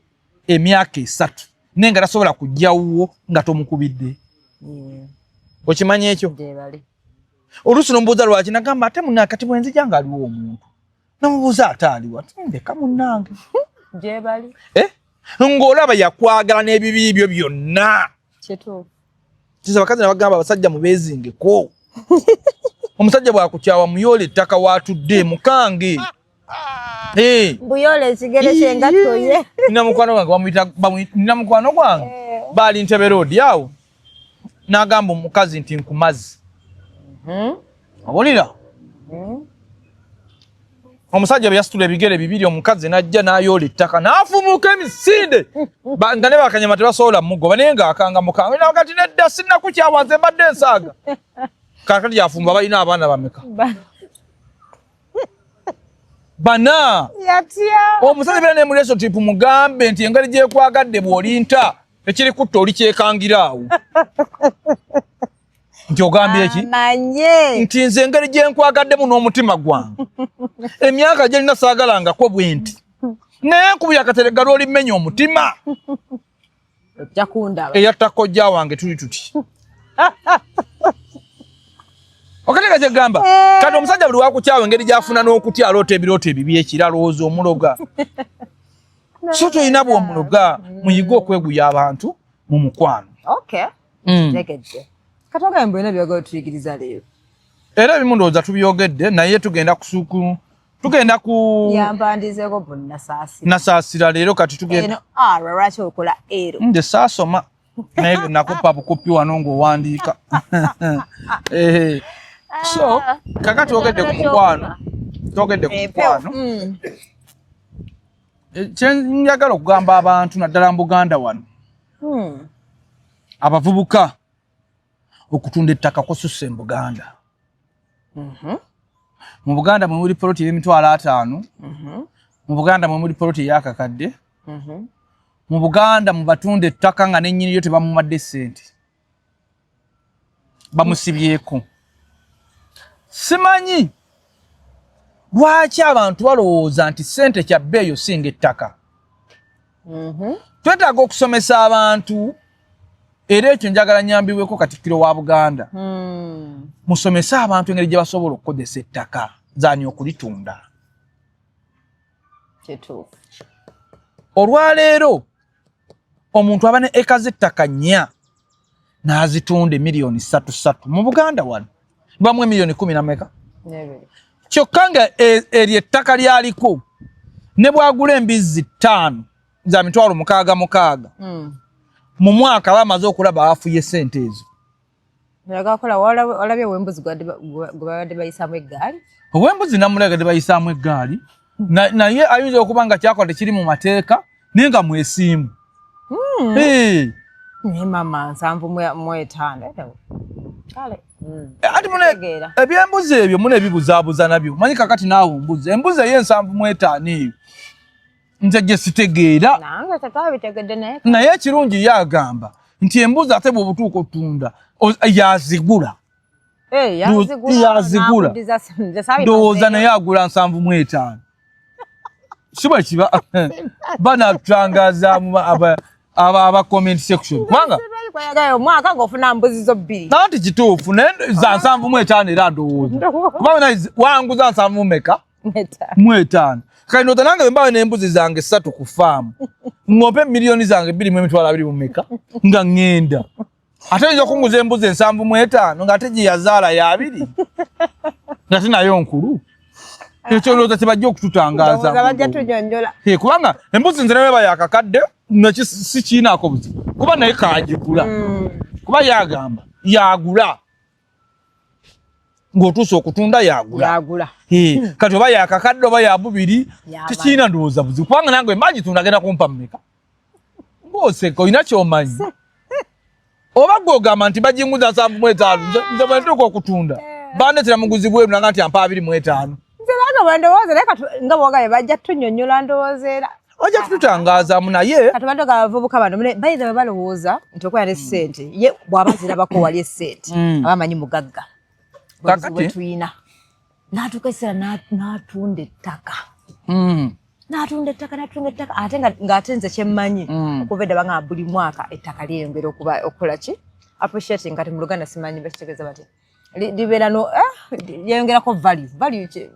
emyaka 3, naye nga tasobola kujjawuwo nga tomukubidde. Okimanyi ekyo? Oluusi nomubuuza lwaki, nagamba ate munange kati bwenzija nga aliwo omuntu, namubuuza ate aliwa, ndeka munnange. Gyebali. Eh? Ng'olaba yakwagala n'ebibi byo byonna. Kituufu. Kisa abakazi nabagamba, abasajja mubeezingeko. Omusajja bwakukyawa, muyoola ettaka waatudde, mukange. Eh. Mbuyoola ekigere kyengatto ye. Nina mukwano gwange bamuyita, nina mukwano gwange baali Ntebe Road awo, n'agamba omukazi nti nkumazi. Owulira? Omusajja bwe yasitula ebigere bibiri, omukazi n'ajja n'ayoola ettaka n'afumuuka emisinde. Nga ne bakanyama tebasobola mugoba, naye ng'akanga mukanga nakati, nedda, sinnakukyawa, nze mbadde nsaaga. Kakati yafumba, balina abaana bameka? Bana. Yatya. Omusajja beera ne mu relationship, mugambe nti engeri gyekwagadde, bw'olinta ekiri kutta oli kyekangira awo. Nti ogambye eki? Amanye. Nti nze engeri gyenkwagaddemu n'omutima gwange, emyaka gyerina saagalangako bwe nti, naye nkubira akaterega lw'olimenya omutima. Ojja kundaba. Eyatta kojja wange tuli tuti. Okatega kyegamba? Kati omusajja buli wakukyawa, engeri gyafuna n'okutya, aloota ebirooto ebibi, ekiro alowooza omuloga. So tolina bw'omuloga. Muyige okweguya abantu mu mukwano. Okay. Tegedde. Katoga mbwena byogera tuyigiriza leero. Era ebimu ndowooza tubyogedde, naye tugenda kusuku, tugenda ku Yampandizeeko bu Nasaasira. Nasaasira leero kati tugenda. Eno R lwaki okola ero? Nze saasoma, naye bye nakupa bukupi wano ng'owandiika. Eh, so kaka twogedde ku mukwano, twogedde ku mukwano. Eh, kyenjagala okugamba abantu naddala mu Buganda wano, abavubuka, okutunda ettaka kususse mu Buganda. Mu Buganda mwe muli poloti ey'emitwalo 50, mu Buganda mwe muli poloti ey'akakadde, mu Buganda mu batunda ettaka nga nennyini yo tebamumadde ssente, bamusibyeko. Simanyi lwaki abantu balowooza nti ssente kyabbeeyo singa ettaka. Twetaaga okusomesa abantu, era ekyo njagala nyambibweko Katikkiro wa Buganda. Musomese abantu engeri gye basobola okukozesa ettaka zaani okulitunda. Kituufu. Olwaleero omuntu aba ne eka z'ettaka 4 n'azitunda emiliyoni ssatu ssatu mu Buganda wano, bamu emiliyoni kumi na meka. N'ebiri. Kyokka nga eryo ettaka lyaliko ne bwagula embizzi 5 za mitwalo mukaaga mukaaga mu mwaka, bamaze okulaba afuye sente ezo. Nagakola walabye ow'embuzi gwe babadde bayisaamu eggaali. Ow'embuzi namulaga tebayisaamu eggaali. Naye ayinza okuba nga kyakola tekiri mu mateeka, naye nga mwesiimu. Eh, Naye mama 75. Kale. Ati mune Tegeera. Ebyembuzi ebyo mune ebibuzaabuza nabyo manyi. Kakati naawe mbuzi, embuzi ey'e75 eyo nze gye sitegeera. Nange tetwabitegedde naye. Naye ekirungi ye agamba nti embuzi ate bw'obutuuka otunda yazigula. Eh, yazigula. Yazigula. N'akuddiza nze saabimazeeyo. Ndowooza naye agula 75, si bwe kiba? Banatutangazaamu aba comment section, kubanga Kwayagala omwaka ng'ofuna mbuzi zo bbiri. Nanti kituufu, naye za 75 era ndowooza, kubanga naye wanguza nsanvu meka? Mu etaano. Kati ndowooza nange bwe mbawe n'embuzi zange ssatu ku faamu, ng'ompe miliyoni zange 2 mu emitwalo 20 mu meka nga ŋŋenda, ate oyinza okunguza embuzi 75 ng'ate gye yazaala ya 20 ng'ate nayo nkulu. Ekyo ndowooza tebajja okututangaaza. Ndowooza bajja tunyonyola. Eh, kubanga embuzi nze nayo eba yakakadde neki si kiinaako buzibu, kuba naye kagigula, kuba yagamba yagula ng'otuuse okutunda yagula. Yagula. Eh, kati oba yakakadde oba yabubiri, Yamanyi. tekiina ndowooza buzibu, kubanga nange mba gitunda agenda kumpa mmeka? Ng'oseka, olina kyomanyi oba gwe ogamba nti baginguza 75. Nze bwe ntuuka okutunda bandetera muguzi bweru nanga nti ampa 25. Nze nange bwe ndowooza, naye kati nga bwogambye bajja tunyonyola, ndowooza era. Ojja kututangazaamu, naye Kati badde abavubuka bano bayinza bwe balowooza nti okubeera ne ssente, ye bw'aba zirabako wali essente, aba amanyi mugagga. Obuzibu bwe tuyina, n'atuuka ekiseera n'atunda ettaka, n'atunda ettaka, n'atunda ettaka, ate ng'ate nze kyemmanyi, okuva edda bangamba buli mwaka ettaka lyeyongera okuba okukola ki, appreciating. Kati mu Luganda simanyi bakitegeeza bati libeera no lyeyongerako value. Value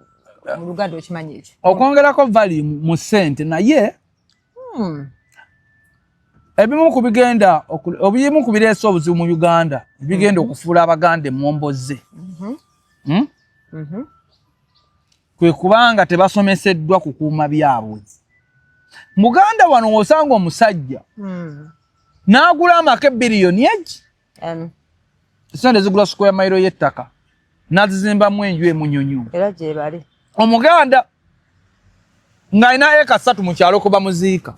mu Luganda okimanyi ekyo? Okwongerako value mu ssente, naye ebimu ku bigenda ebimu ku bireese obuzibu mu Uganda, bigenda okufuula Abaganda emmomboze, Kwe kubanga tebasomeseddwa kukuuma byabwe. Muganda wano wosanga omusajja n'agula amaka ebiriyoni egi, sente zigula square mile y'ettaka, n'azizimbamu enju emunyonyo. Era gyebali. Omuganda ng'alina eka 3 mu kyalo kuba muziika.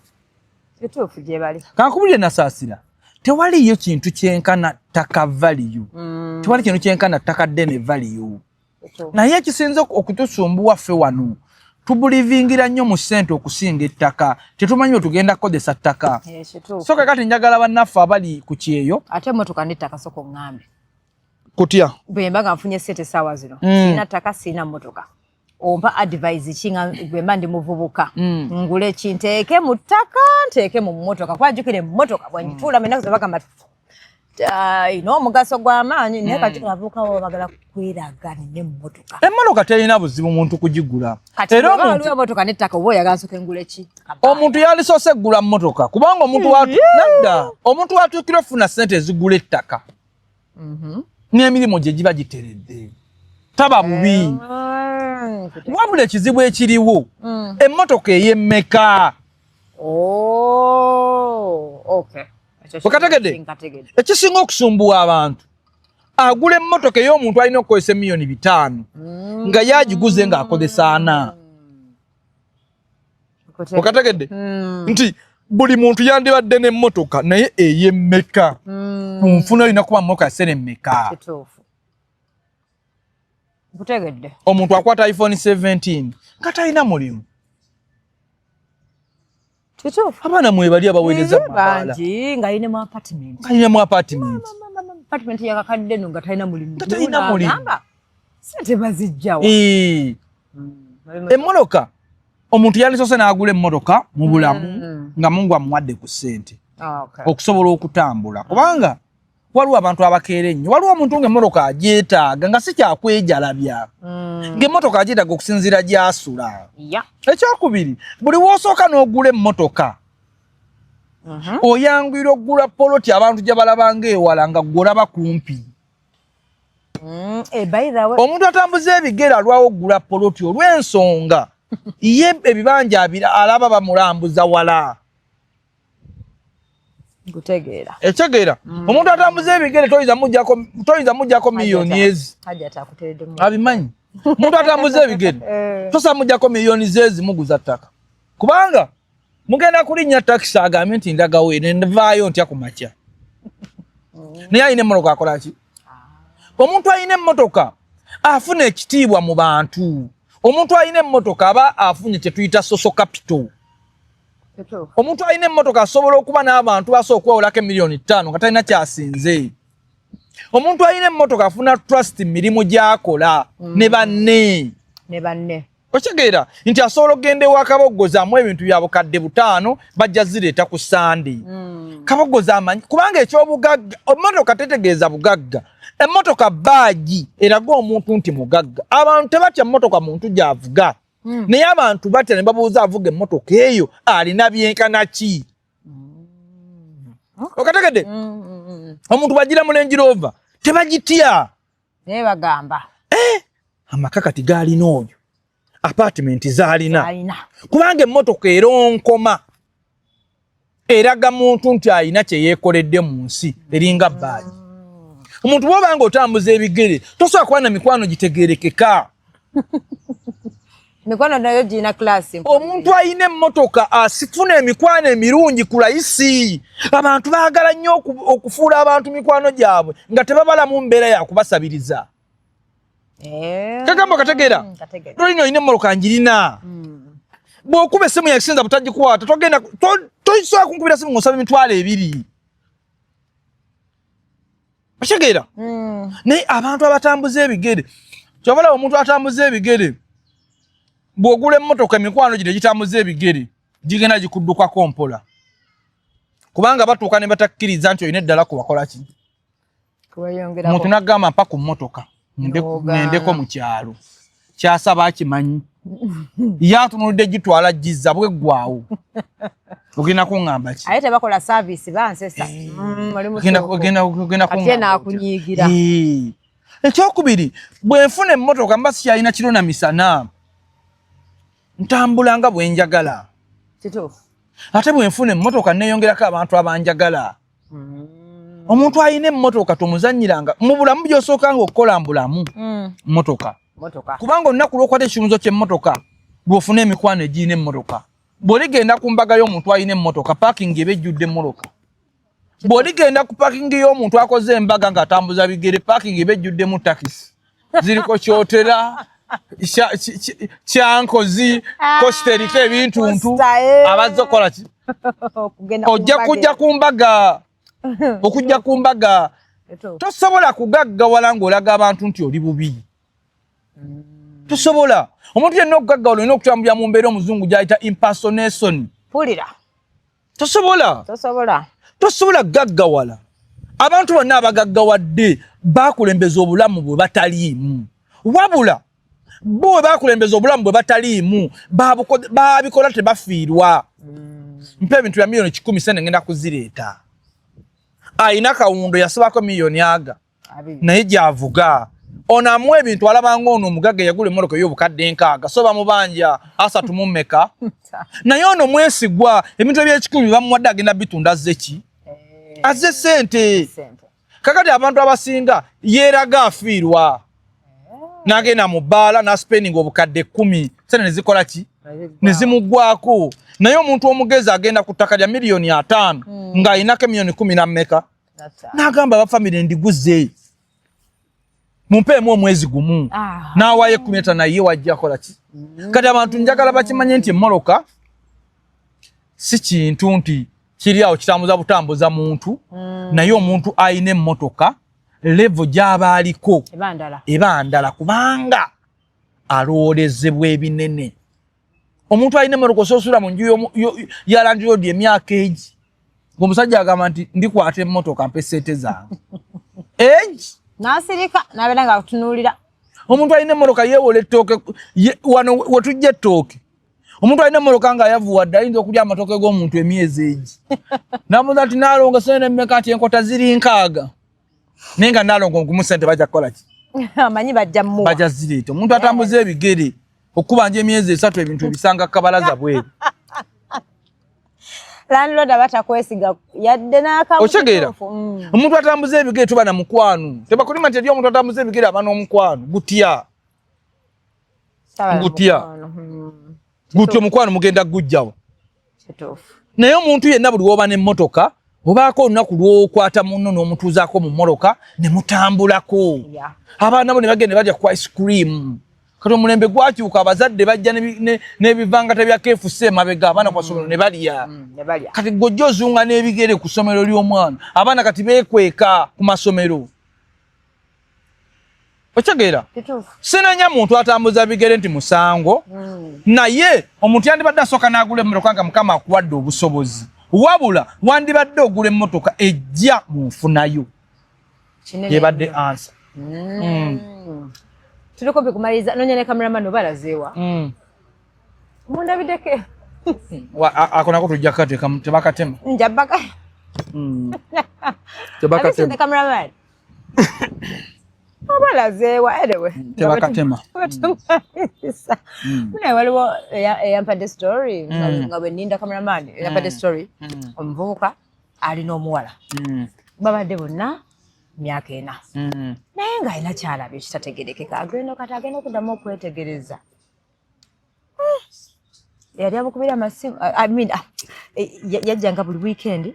Kituufu, gyebali. Kankubulire, Nasaasira, tewaliyo kintu kyenkana ttaka value. Tewali kintu kyenkana ttaka ddene value. Naye ekisinze okutusumbuwa ffe wano, tubulivingira nnyo mu ssente okusinga ettaka. Tetumanyi bwe tugenda kukozesa ttaka. Eh, kituufu. So kakati njagala bannaffe abali ku kyeyo. Ate emotoka n'ettaka, soka oŋŋambe. Kutya? Bwe mba nga nfunye ssente essaawa zino, sirina ttaka, sirina mmotoka, ompa advice ki nga bwe mba ndi muvubuka? Ngule ki? Nteeke mu ttaka, nteeke mu mmotoka? Kuba jjukira emmotoka bwengituulamu ennaku zino bagamba ina omugaso gw'amaanyi, naye kati abavubuka bo bagala kweraga nina emmotoka. Emmotoka terina buzibu muntu kugigula. Kati Era bw'oba omuntu waliwo emmotoka n'ettaka, oba oyagala nsooke ngule ki? Omuntu yalisoose eggula mmotoka, kubanga omuntu nadda omuntu watuukira okufuna ssente ezigula ettaka n'emirimu gye giba giteredde, taba bubi. Wabula ekizibu ekiriwo, emmotoka ey'emmeka? Oh, okay. Ekyo Okategedde? Nkategedde. Ekisinga okusumbuwa abantu, agula emmotoka ey'omuntu alina okukozesa emiliyoni 5, nga ye agiguze ng'akozesa 40. Nkutegedde. Okategedde nti buli muntu yandibadde n'emmotoka, naye ey'emmeka? Ku nfuna olina kuba mmotoka sente mmeka? Kituufu, nkutegedde. Omuntu akwata iPhone 17 nga talina mulimu. Kituufu. Abaana mwebali abaweereza mu mabaala. Bangi nga alina mu apartment. Nga alina mu apartment. Apartment yakakadde no, nga talina mulimu. Nga talina mulimu. N'agamba, sente bazijjawa? Eh, emmotoka, omuntu yalisoose n'agula emmotoka mu bulamu nga Mungu amuwadde ku ssente Ah, okay. okusobola okutambula, kubanga waliwo abantu abakeera ennyo. Waliwo omuntu ng'emmotoka agyetaaga nga si kyakwejalabya, ng'emmotoka agyetaaga okusinziira gy'asula. Ekyokubiri, buli w'osooka n'ogula emmotoka, oyanguyira okugula poloti abantu gye balaba ng'ewala, nga gw'olaba kumpi. Eh, by the way, Omuntu atambuza ebigere alwawo okugula poloti olw'ensonga ye ebibanja alaba bamulambuza wala. Nkutegeera. Ekitegeera, omuntu atambuza ebigere toyinza mujjako miliyoni ezi. Hajjati akuteereddemu. Abimanyi, omuntu atambuza ebigere tosa mujjako miliyoni zezi muguza ttaka, kubanga mugenda kulinnya takisi agambe nti ndagawo eno, nvaayo ntya ku makya? Naye alina emmotoka akola ki? Omuntu alina emmotoka afuna ekitiibwa mu bantu. Omuntu alina emmotoka aba afunye kye tuyita social capital. Kituufu. Omuntu alina emmotoka asobola okuba n'abantu basobola okuwawulako emiliyoni 5 nga talina kyasinze. Omuntu alina emmotoka afuna trust mu mirimu gy'akola ne banne. Ne banne. Okitegeera nti asobola okugenda ewa Kaboggoza amu ebintu bya 5,000, bajja zireeta ku Sande. Kaboggoza amanyi, kubanga ekyobugagga, emmotoka tetegeeza bugagga. Emmotoka badge eraga omuntu nti mugagga. Abantu tebatya mmotoka muntu gy'avuga. Naye abantu batya ne babuuza avuga emmotoka eyo alina byenkana ki? Okategedde? Omuntu bwagira mu Range Rover tebagitya. Naye bagamba Amaka kati gaalina oyo, apartment zaalina, alina. Kubanga emmotoka eronkoma eraga muntu nti alina kye yeekoledde mu nsi, eringa baagi. Omuntu bw'oba nga otambuza ebigere tosobola kuba na mikwano gitegerekeka. Mikwano nayo girina class. Omuntu alina emmotoka asifuna emikwano emirungi ku layisi. Abantu baagala nnyo okufuula abantu mikwano gyabwe nga tebabalamu mbeera yakubasabiriza. Kagamba kategeera? Kategeera. Tolina, olina emmotoka, njirina. Bw'okuba essimu yakisinza butagikwata, togenda tosobola kunkubira simu ng'osaba 20,000. Okitegeera? Naye abantu abatambuza ebigere, kyobalaba omuntu atambuza ebigere, bw'ogula emmotoka emikwano gino egitambuza ebigere gigenda gikuddukako mpola, kubanga batuuka ne batakkiriza nti olina eddala kubakola ki. Kubayongerako. Omuntu n'agamba, "Mpa ku mmotoka N'ogaana. nendeko mu kyalo." Kyasaba akimanyi, ye atunulidde gitwala gizza bweggwawo, ogenda kuŋŋamba ki? Aye tebakola service, bansesa. Oli mutuufu. Ogenda Ate kuŋŋamba otya? n'akunyiigira. Ekyokubiri, bwe nfuna emmotoka mba sikyalina kiro na misana, ntambula nga bwe njagala. Ate bwe nfuna emmotoka neeyongerako abantu abanjagala. Omuntu alina emmotoka tomuzanyiranga mu bulamu. By'osookanga okukola mu bulamu, mmotoka. Motoka. Kubanga olunaku lw'okwata ekirunzo ky'emmotoka lw'ofuna emikwano egirina emmotoka. Bw'oligenda ku mbaga y'omuntu alina emmotoka, parking eba ejjudde emmotoka. Bw'oligenda ku parking y'omuntu akoze embaga ng'atambuza bigere, parking eba ejjuddemu takisi ziriko kyotera, kyankozi, coaster eriko ebintuntu. Coaster, eh. Abazze okukola ki? Okugenda ku Ojja mbaga. kujja ku mbaga, okujja ku mbaga. Tosobola kugaggawala ng'olaga abantu nti oli bubi, tosobola. Omuntu yenna okugaggawala olina okutambulira mu mbeera omuzungu gy'ayita impersonation. Mpulira. Tosobola. Tosobola. Tosobola kugaggawala. Abantu bonna abagaggawadde bakulembeza obulamu bwe bataliimu, wabula bo bwe bakulembeza obulamu bwe bataliimu babikola tebafiirwa. Mpa ebintu bya 100,000,000, sente ngenda kuzireeta. Ayina kawundo yasibako miliyoni aga 20. Naye gyavuga ono amuwa ebintu alabanga ono omugagga yagula emmotoka ey'obukadde 60, so bamubanja asatu mu mmeka, naye ono mwesigwa, ebintu ebyekikumi bamuwadde agenda bitunda azze ki? Azze sente. Sente. Kakati abantu abasinga yeeraga afiirwa, n'agenda mu bbaala n'aspendinga obukadde 10, sente nezikola ki? Nezimuggwako. Naye omuntu omugezi agenda ku ttaka lya 50,000,000 ng'ayinako emiliyoni kumi na mmeka, n'agamba abafamire, "Ndiguze, mumpeemu omwezi gumu." N'awaayo 15, ye wajja akola ki? Kati abantu njagala bakimanye nti emmoloka si kintu nti kiri awo kitambuza butambuza muntu, naye omuntu ayina emmotoka level gy'aba aliko eba ndala. Eba ndala, kubanga alowoolezebwa ebinene. Omuntu alina emmotoka osoosula mu nju ya landlord emyaka egi, ng'omusajja agamba nti, "Ndikwata emmotoka, mpe sente zange egi." N'asirika n'abeera nga akutunuulira. Omuntu alina emmotoka yeewola ettooke wano wetujja ettooke. Omuntu alina emmotoka nga ayavuwadde ayinza okulya amatooke g'omuntu emyezi egi, namuza nti, "Naalongo, sente mmeka?" Nti, "Enkota ziri 60." Naye nga naalongo ogumu sente bajja kukola ki? Amanyi bajja mmuwa. Bajja zireeta. Omuntu atambuza ebigere okubanja emyezi 3, ebintu ebisanga kabalaza bweru. Landlord aba takwesiga yadde n'akamu. Okitegeera? Omuntu atambuza ebigere tuba na mukwano. Tebakulima nti eri omuntu atambuza ebigere aba n'omukwano gutya? Taba na Ngutya. mukwano. Gutya omukwano mugenda gujjawo? Kituufu. Naye omuntu yenna buli woba n'emmotoka, obaako olunaku lw'okwata munno n'omutuuzaako mu mmotoka ne mutambulako. Abaana bo ne bagenda ne balya ku ice cream. Kati omulembe gwakyuka, abazadde bajja n'ebivangata bya KFC emabega, abaana ku masomero ne balya. Ne balya. Kati gojja ozunga n'ebigere ku ssomero ly'omwana, abaana kati beekweka ku masomero. Okitegeera? Kituufu. Sinenya muntu atambuza bigere nti musango, naye omuntu yandibadde asooka n'agula emmotoka nga Mukama akuwadde obusobozi, wabula wandibadde ogula emmotoka ejja mu nfunayo. Kinene yebadde nnyo. Ansa. Tuli kumpi kumaliriza. Nonya ne cameraman oba alazeewa? Mundabideko. Ako nako tujja kukateeka, tebakatema. Njabaka. Tebakatema. Cameraman. Obalazeewa anyway. Tebakatema. Munaye waliwo eyampadde story nga bwe nninda cameraman, eyampadde story, omuvubuka alina omuwala, babadde bonna myaka 4, naye ng'alina kyalabye ekitategerekeka. Agenda kati agenda okuddamu okwetegereza, yali amukubira amasimu, I mean, yajjanga buli weekend,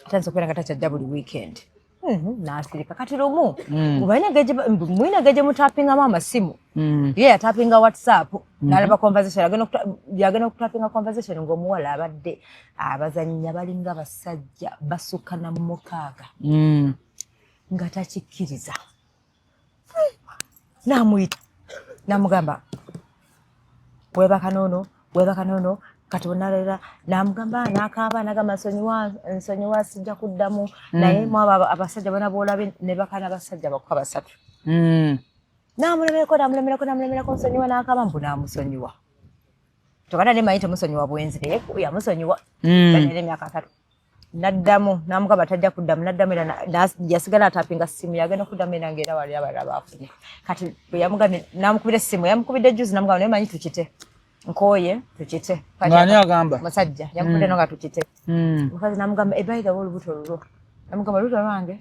atandise okubeera nga takyajja buli weekend. N'asirika. Kati lumu mulina engeri gye mutapingamu amasimu, ye yatapinga WhatsApp n'alaba conversation, yagenda okutapinga conversation ng'omuwala abadde abazannya balinga basajja basukka na 6, nga takikkiriza. N'amuyita n'amugamba, "Weebaka noono, weebaka noono." Kati bonalera n'amugamba, n'akaaba, n'agamba, "Nsonyiwa, nsonyiwa, sijja kuddamu." Naye mwabo abasajja bona boolabye ne baka n'abasajja bakka 3. N'amulemerako, n'amulemerako, n'amulemerako, "Nsonyiwa," n'akaaba mbu n'amusonyiwa. Tokana ne manyi temusonyiwa bwenzi, naye yamusonyiwa. Era emyaka 30 naddamu n'amugamba tajja kuddamu, naddamu era yasigala atapinga simu, yagenda okuddamu era ngaera wali abalala bafunye. Kati bwe yamugambye, n'amukubira essimu, yamukubidde juzi, n'amugamba, "Naye manyi tukite, nkooye, tukite." Ng'ani agamba? Musajja yamukubidde no nga tukite. Mukazi n'amugamba, "Eh, by the way, olubuto lulwo." Namugamba, "Olubuto lwange?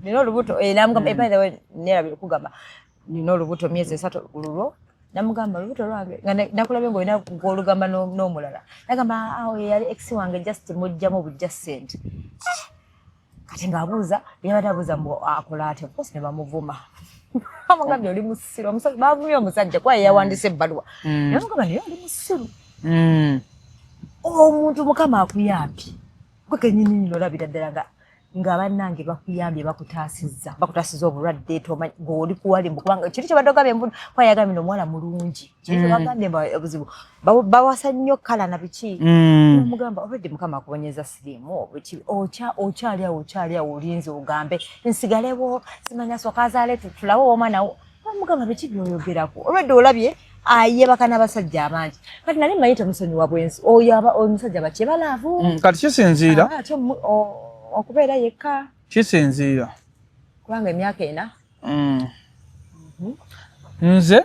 Nina olubuto?" Eh, n'amugamba, "Eh, by the way, nerabira okugamba, nina olubuto myezi 3 lulwo." Namugamba, "Olubuto lwange? Nga nakulabye ng'olina ng'olugamba n'omulala." Nagamba, "Ah, oyo yali ex wange, just mugjamu bujja ssente." Kati ng'abuuza, yabadde abuuza mbu akola atya. Of course ne bamuvuma, amugambye, "Oli musiru." Bavumye omusajja kuba ye yawandiise ebbaluwa. Naye bamugamba, "Naye oli musiru." Omuntu Mukama akuyambye, gwe kenyini nyini olabira ddala nga bannange bakuyambye, bakutaasizza obulwadde, tomanyi ng'oli kuwali mbu kubanga kiri kyobadde ogambye mbu kuba yagambye omuwala mulungi, kiri kyebagambye mbu obuzibu bawasa nnyo kala na biki. Omugamba obadde Mukama akubonyeza siriimu obuki, okyali awo, okyali awo, olinze ogambe nsigalewo, simanya sooka azaale tulabe omwana wo. Bamugamba, "Biki byoyogerako? Olwedde olabye ayebaka n'abasajja abangi." Kati nali mmanyi temusonyiwa bwenzi oyo omusajja bakyebalaavu. Kati kisinziira. Ate okubeera yekka. Kisinziira. Kubanga emyaka 4. Nze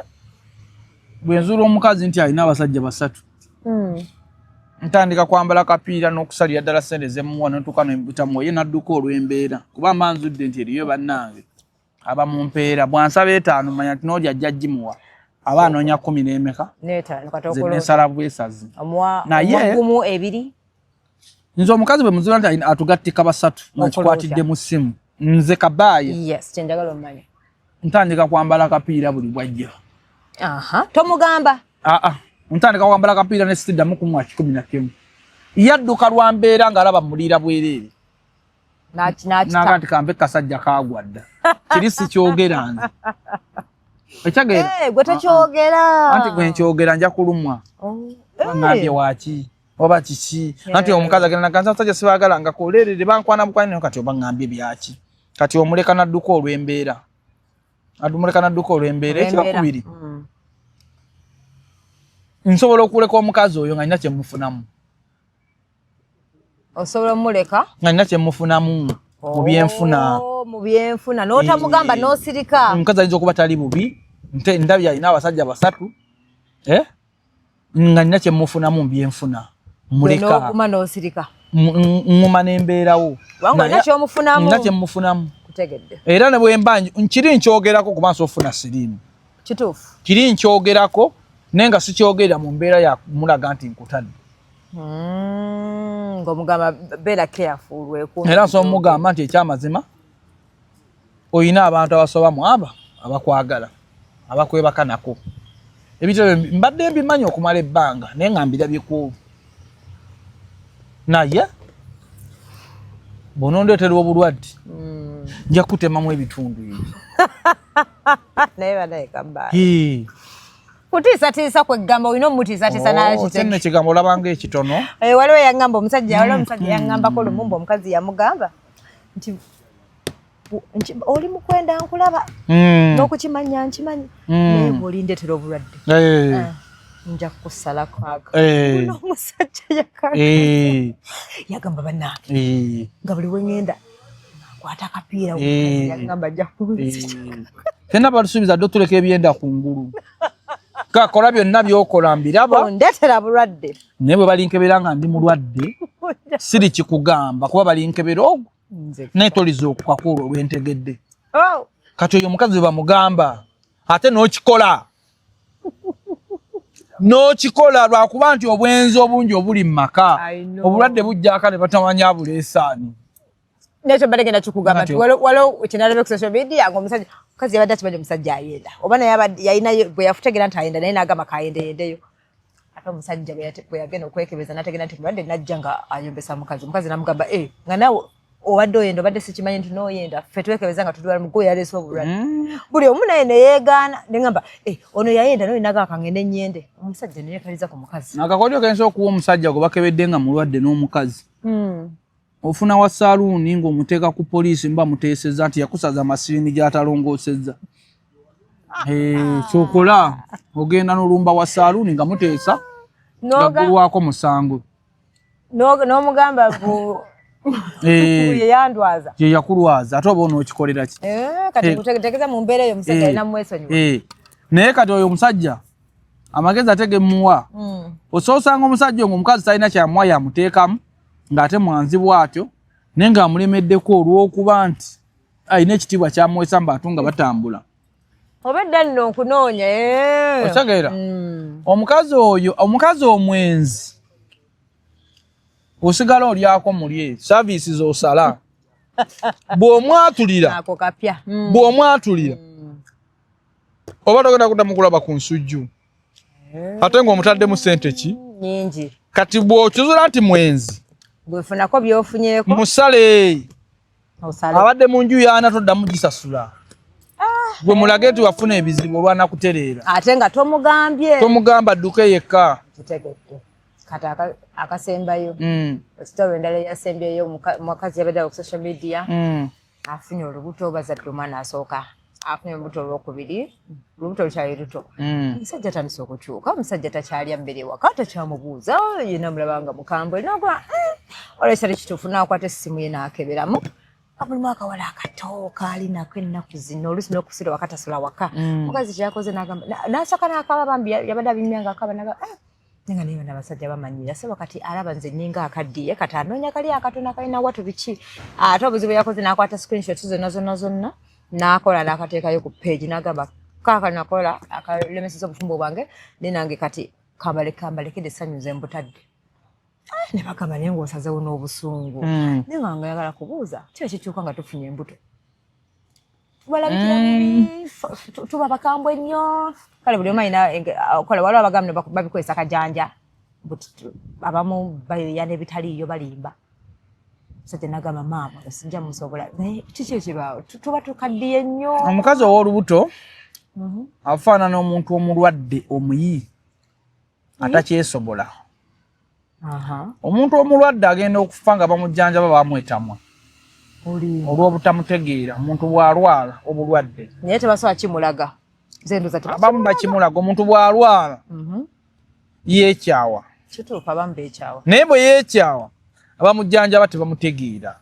bwe nzuula omukazi nti alina abasajja 3, ntandika kwambala kapiira n'okusalira ddala ssente zemuwa, notuuka nembutamuwa, ye nadduka olw'embeera, kuba mba nzudde nti eriyo bannange abamumpeera. Bwansaba 5, manya nti n'oli ajja gimuwa, aba anoonya 10 n'emeka. 5 kati. Nze okola nesala bwesazi. Omuwa Naye- omuwa 1, 2. Nze omukazi bwe muzuula nti atugattika 3 nga Okola nkikwatidde otya? mu ssimu, nze kabaaya, Yes, kyenjagala omanye. ntandika kwambala kapiira buli bwajja. Aha, tomugamba? Aa, ntandika kwambala kapiira ne siddamu kumuwa 11. Yadduka lwa mbeera ng'alaba muliira bwereere. N'akita. Naga nti kambe kasajja kagwa dda, kiri sikyogera nze ekyageera. Eh, gwe tokyogera? Anti gwe nkyogera nja kulumwa. Oh, ngambye eh. waki oba kiki, anti omukazi agenda naganza abasajja sibaagala nga kolerere bankwana bukwani. Kati oba ŋŋambye byaki? Kati omuleka nadduka olw'embeera, omuleka nadduka olw'embeera. Ekyokubiri, nsobola okuleka omukazi oyo nga nina kyemufunamu. Osobola omuleka? Nga nina kyemufunamu mu byenfuna. Oh, mu byenfuna, n'otamugamba? Eh. N'osirika? Omukazi ayinza okuba tali bubi, nte ndabye alina abasajja 3, eh? Nga nina kyemufunamu mu byenfuna, muleka. N'oguma n'osirika? Ŋŋuma n'embeerawo. Kubanga olina kyomufunamu. Nina kyemufunamu. Kutegedde. Era ne bwemba nkiri nkyogerako kuba nsobola ofuna siriimu. Kituufu. Kiri nkyogerako, naye nga sikyogerera mu mbeera ya mulaga nti nkutadde. Ng'omugamba beera careful, weekuume. Era nsobola mugamba nti ekyamazima oyina abantu abasoba mu aba abakwagala, abakwebaka nako, ebintu ebyo mbadde mbimanyi okumala ebbanga, naye nga mbirabye naye bw'onondeetera obulwadde, nja kutemamu ebitundu ebyo. Naye banaye kabbaala Hee. kutiisatiisa, kwegamba olina omutiisatiisa. Oh, Nakitege. Kyenno ekigambo olabanga ekitono. Eh, waliwo yaŋŋamba omusajja, waliwo omusajja yaŋŋambako lumumba, omukazi yamugamba nti oli mukwenda nkulaba, n'okukimanya nkimanyi, naye bw'olindetera obulwadde Eh. Ah, Nja kukusalako ako. Eh. Omusajja yakaka. Eh. Yagamba bannange. Eh. Nga buli we ŋŋenda nkwata akapiira. Eh. Yagamba ajja kunzita. Fenna batusuubiza dde otuleka ebyenda ku ngulu. Kakola byonna by'okola mbiraba. Ondeetera bulwadde. Naye bwe balinkebera nga ndi mulwadde siri kikugamba kuba balinkebera ogwo naye toliza okukako olwo lwentegedde. Oh. Kati oyo omukazi bwe bamugamba ate n'okikola n'okikola lwakuba nti obwenzi obungi obuli mu maka obulwadde bujjaka ne batamanya abuleesaani. Nekyo mbadde ngenda kikugamba nti waliwo kyenalabye ku social media nga omusajja omukazi yabadde akimanyi omusajja ayenda oba naye yalina bwe yafutegera nti ayenda naye n'agamba kayendeyendeyo ate omusajja bwe yagenda okwekebeza n'ategera nti mulwadde n'ajja nga ayombesa mukazi omukazi n'amugamba e nga naawe obadde oyenda obadde sikimanyi nti n'oyenda ffe twekebeza nga tutwala mugo yaleese obulwadde buli omu naye neyeegaana ne ŋŋamba e ono yayenda n'oyo naga akangende nnyende omusajja neyekaliza ku mukazi. Akakodyo kensa okuwa omusajja gwe bakebedde nga mulwadde n'omukazi ofuna wa saaluuni ng'omuteeka ku poliisi mba muteesezza nti yakusaza amasirini gy'atalongoosezza. Kyokola ogenda n'olumba wa saaluuni nga muteesa gaggulwako musango. N'omugamba ye yandwaza. Ye yakulwaza ate oba onookikolera ki? Kati nkutegeeza mu mbeera eyo omusajja alina mumwesonyiwa. Naye kati oyo omusajja amagezi ate gemuwa osoosanga omusajja ngo omukazi talina kyamuwa yamuteekamu ng'ate mwanzi bw'atyo naye ng'amulemeddeko olw'okuba nti alina ekitiibwa kyamuweesa mu bantu nga batambula. Obedda nno nkunoonya. Otegeera? Omukazi oyo omukazi omwenzi osigala olyako mulye saviisi z'osala bw'omwatulira ako kapya. Bw'omwatulira oba togenda kuddamu kulaba ku nsujju ate ng'omutaddemu ssente ki nyingi. Kati bw'okizula nti mwenzi bwefunako byofunyeeko musale abadde mu nju yaana toddamu gisasula gwe mulage nti wafuna ebizibu olwana kutereera ate nga tomugambye tomugamba dduke yekka. Kitegedde. Kati akasembayo story endala eyasembyeyo omukazi yabadde ku social media afunye olubuto bazadde omwana asooka afunye olubuto olwokubiri olubuto lukyali luto omusajja atandise okukyuka omusajja takyalya mmere waka takyamubuuza yena mulaba nga mukambwe nagwa olwekitali kituufu nakwata essimu ye n'akeberamu mulimu akawala akato kaali nako ennaku zino oluusi n'okusula waka tasula waka omukazi kyeyakoze n'agamba n'asooka n'akaba bambi yabadde abinyumya nga akaba n'agamba nga naye bano abasajja bamanyira sebo kati alaba nze nninga akaddiye kati anoonya kali akatono akalina watu biki ate obuzibu yakoze n'akwata screenshot zonna zonna zonna n'akola n'akateekayo ku page n'agamba kaaka nakola akalemeseza obufumbo bwange naye nange kati kambalekede essanyu nze mbutadde ne bagamba naye ng'osazeewo n'obusungu naye nga ngayagala kubuuza ki ekikyuka nga tufunye embuto tubalabikira bubi tuba bakambwe nnyo kale buli omu alina okola waliwo abagamba ne babikozesa kajanja abamu bayoya n'ebitaliiyo balimba musajja nagamba maama sijja musobola naye kiki ekibaawo tuba tukaddiye nnyo. Omukazi ow'olubuto afaanana omuntu omulwadde omuyi atakyesobola. Omuntu omulwadde agenda okufa nga bamujjanjaba bamwetamwa olw'obutamutegeera omuntu bw'alwala obulwadde naye tebasobola kimulaga nze ndoza abamu bakimulaga omuntu bw'alwala yeekyawa kituufu abamu beekyawa naye bwe yeekyawa abamujjanjaba tebamutegeera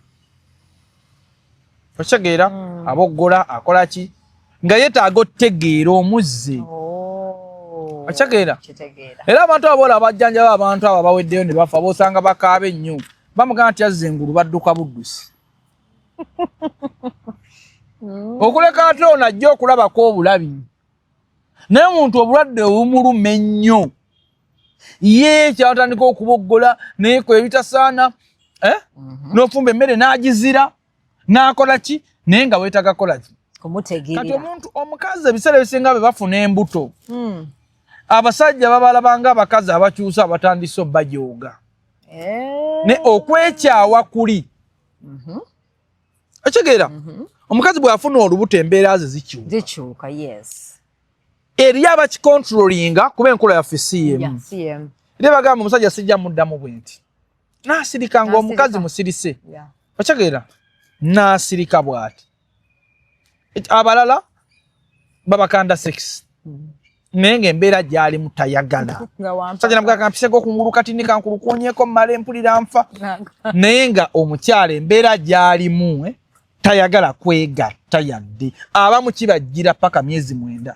okitegeera aboggola akola ki nga yeetaaga otutegeera omuzze okitegeera era abantu abo bola abajjanjaba abantu abo abaweddeyo ne bafa bosanga bakaaba ennyo bamugamba nti azza engulu badduka buddusi okuleka ate ono ajja okulabako obulabi naye omuntu obulwadde obumuluma ennyo ye kyatandika okuboggola naye kola ebitasaana n'ofumba emmere n'agizira n'akola ki naye nga weetaaga kola ki kati omuntu omukazi ebiseera ebisinga bwe bafuna embuto abasajja babalaba nga abakazi abakyusa abatandise obbajooga ne okwekyawa kuli okitegeera omukazi bw'afuna olubuto embeera ze zikyuka eri abakicontrolinga kuba enkola yaffe si yemu eri bagamba omusajja sijja muddamu bwe nti n'asirika ng'omukazi musirise okitegeera n'asirika bw'ati abalala babakanda sex. Naye ng'embeera gy'alimu tayagala. Musajja namugaa kampiseko okungulu katini kankulukuunyeko mmale mpulira nfa. Naye nga omukyala embeera gy'alimu tayagala kwegatta yadde. Abamu kibajjira paka myezi 9.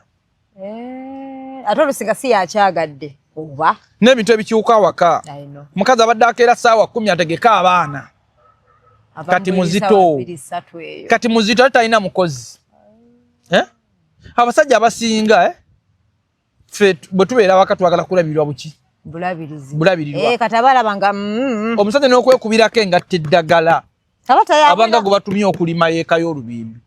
Ate olusinga si yakyagadde oba n'ebintu ebikyuka awaka. Omukazi abadde akeera ssaawa 10 ategeke abaana. Kati muzito. Kati muzito ate talina mukozi. Abasajja abasinga ffe bwe tubeera waka twagala kulabirirwa buki? Bulabirirwa. Kati abalaba nga omusajja n'okwekubirako engatta eddagala. Abanga gwe batumye okulima yeeka y'olubimbi.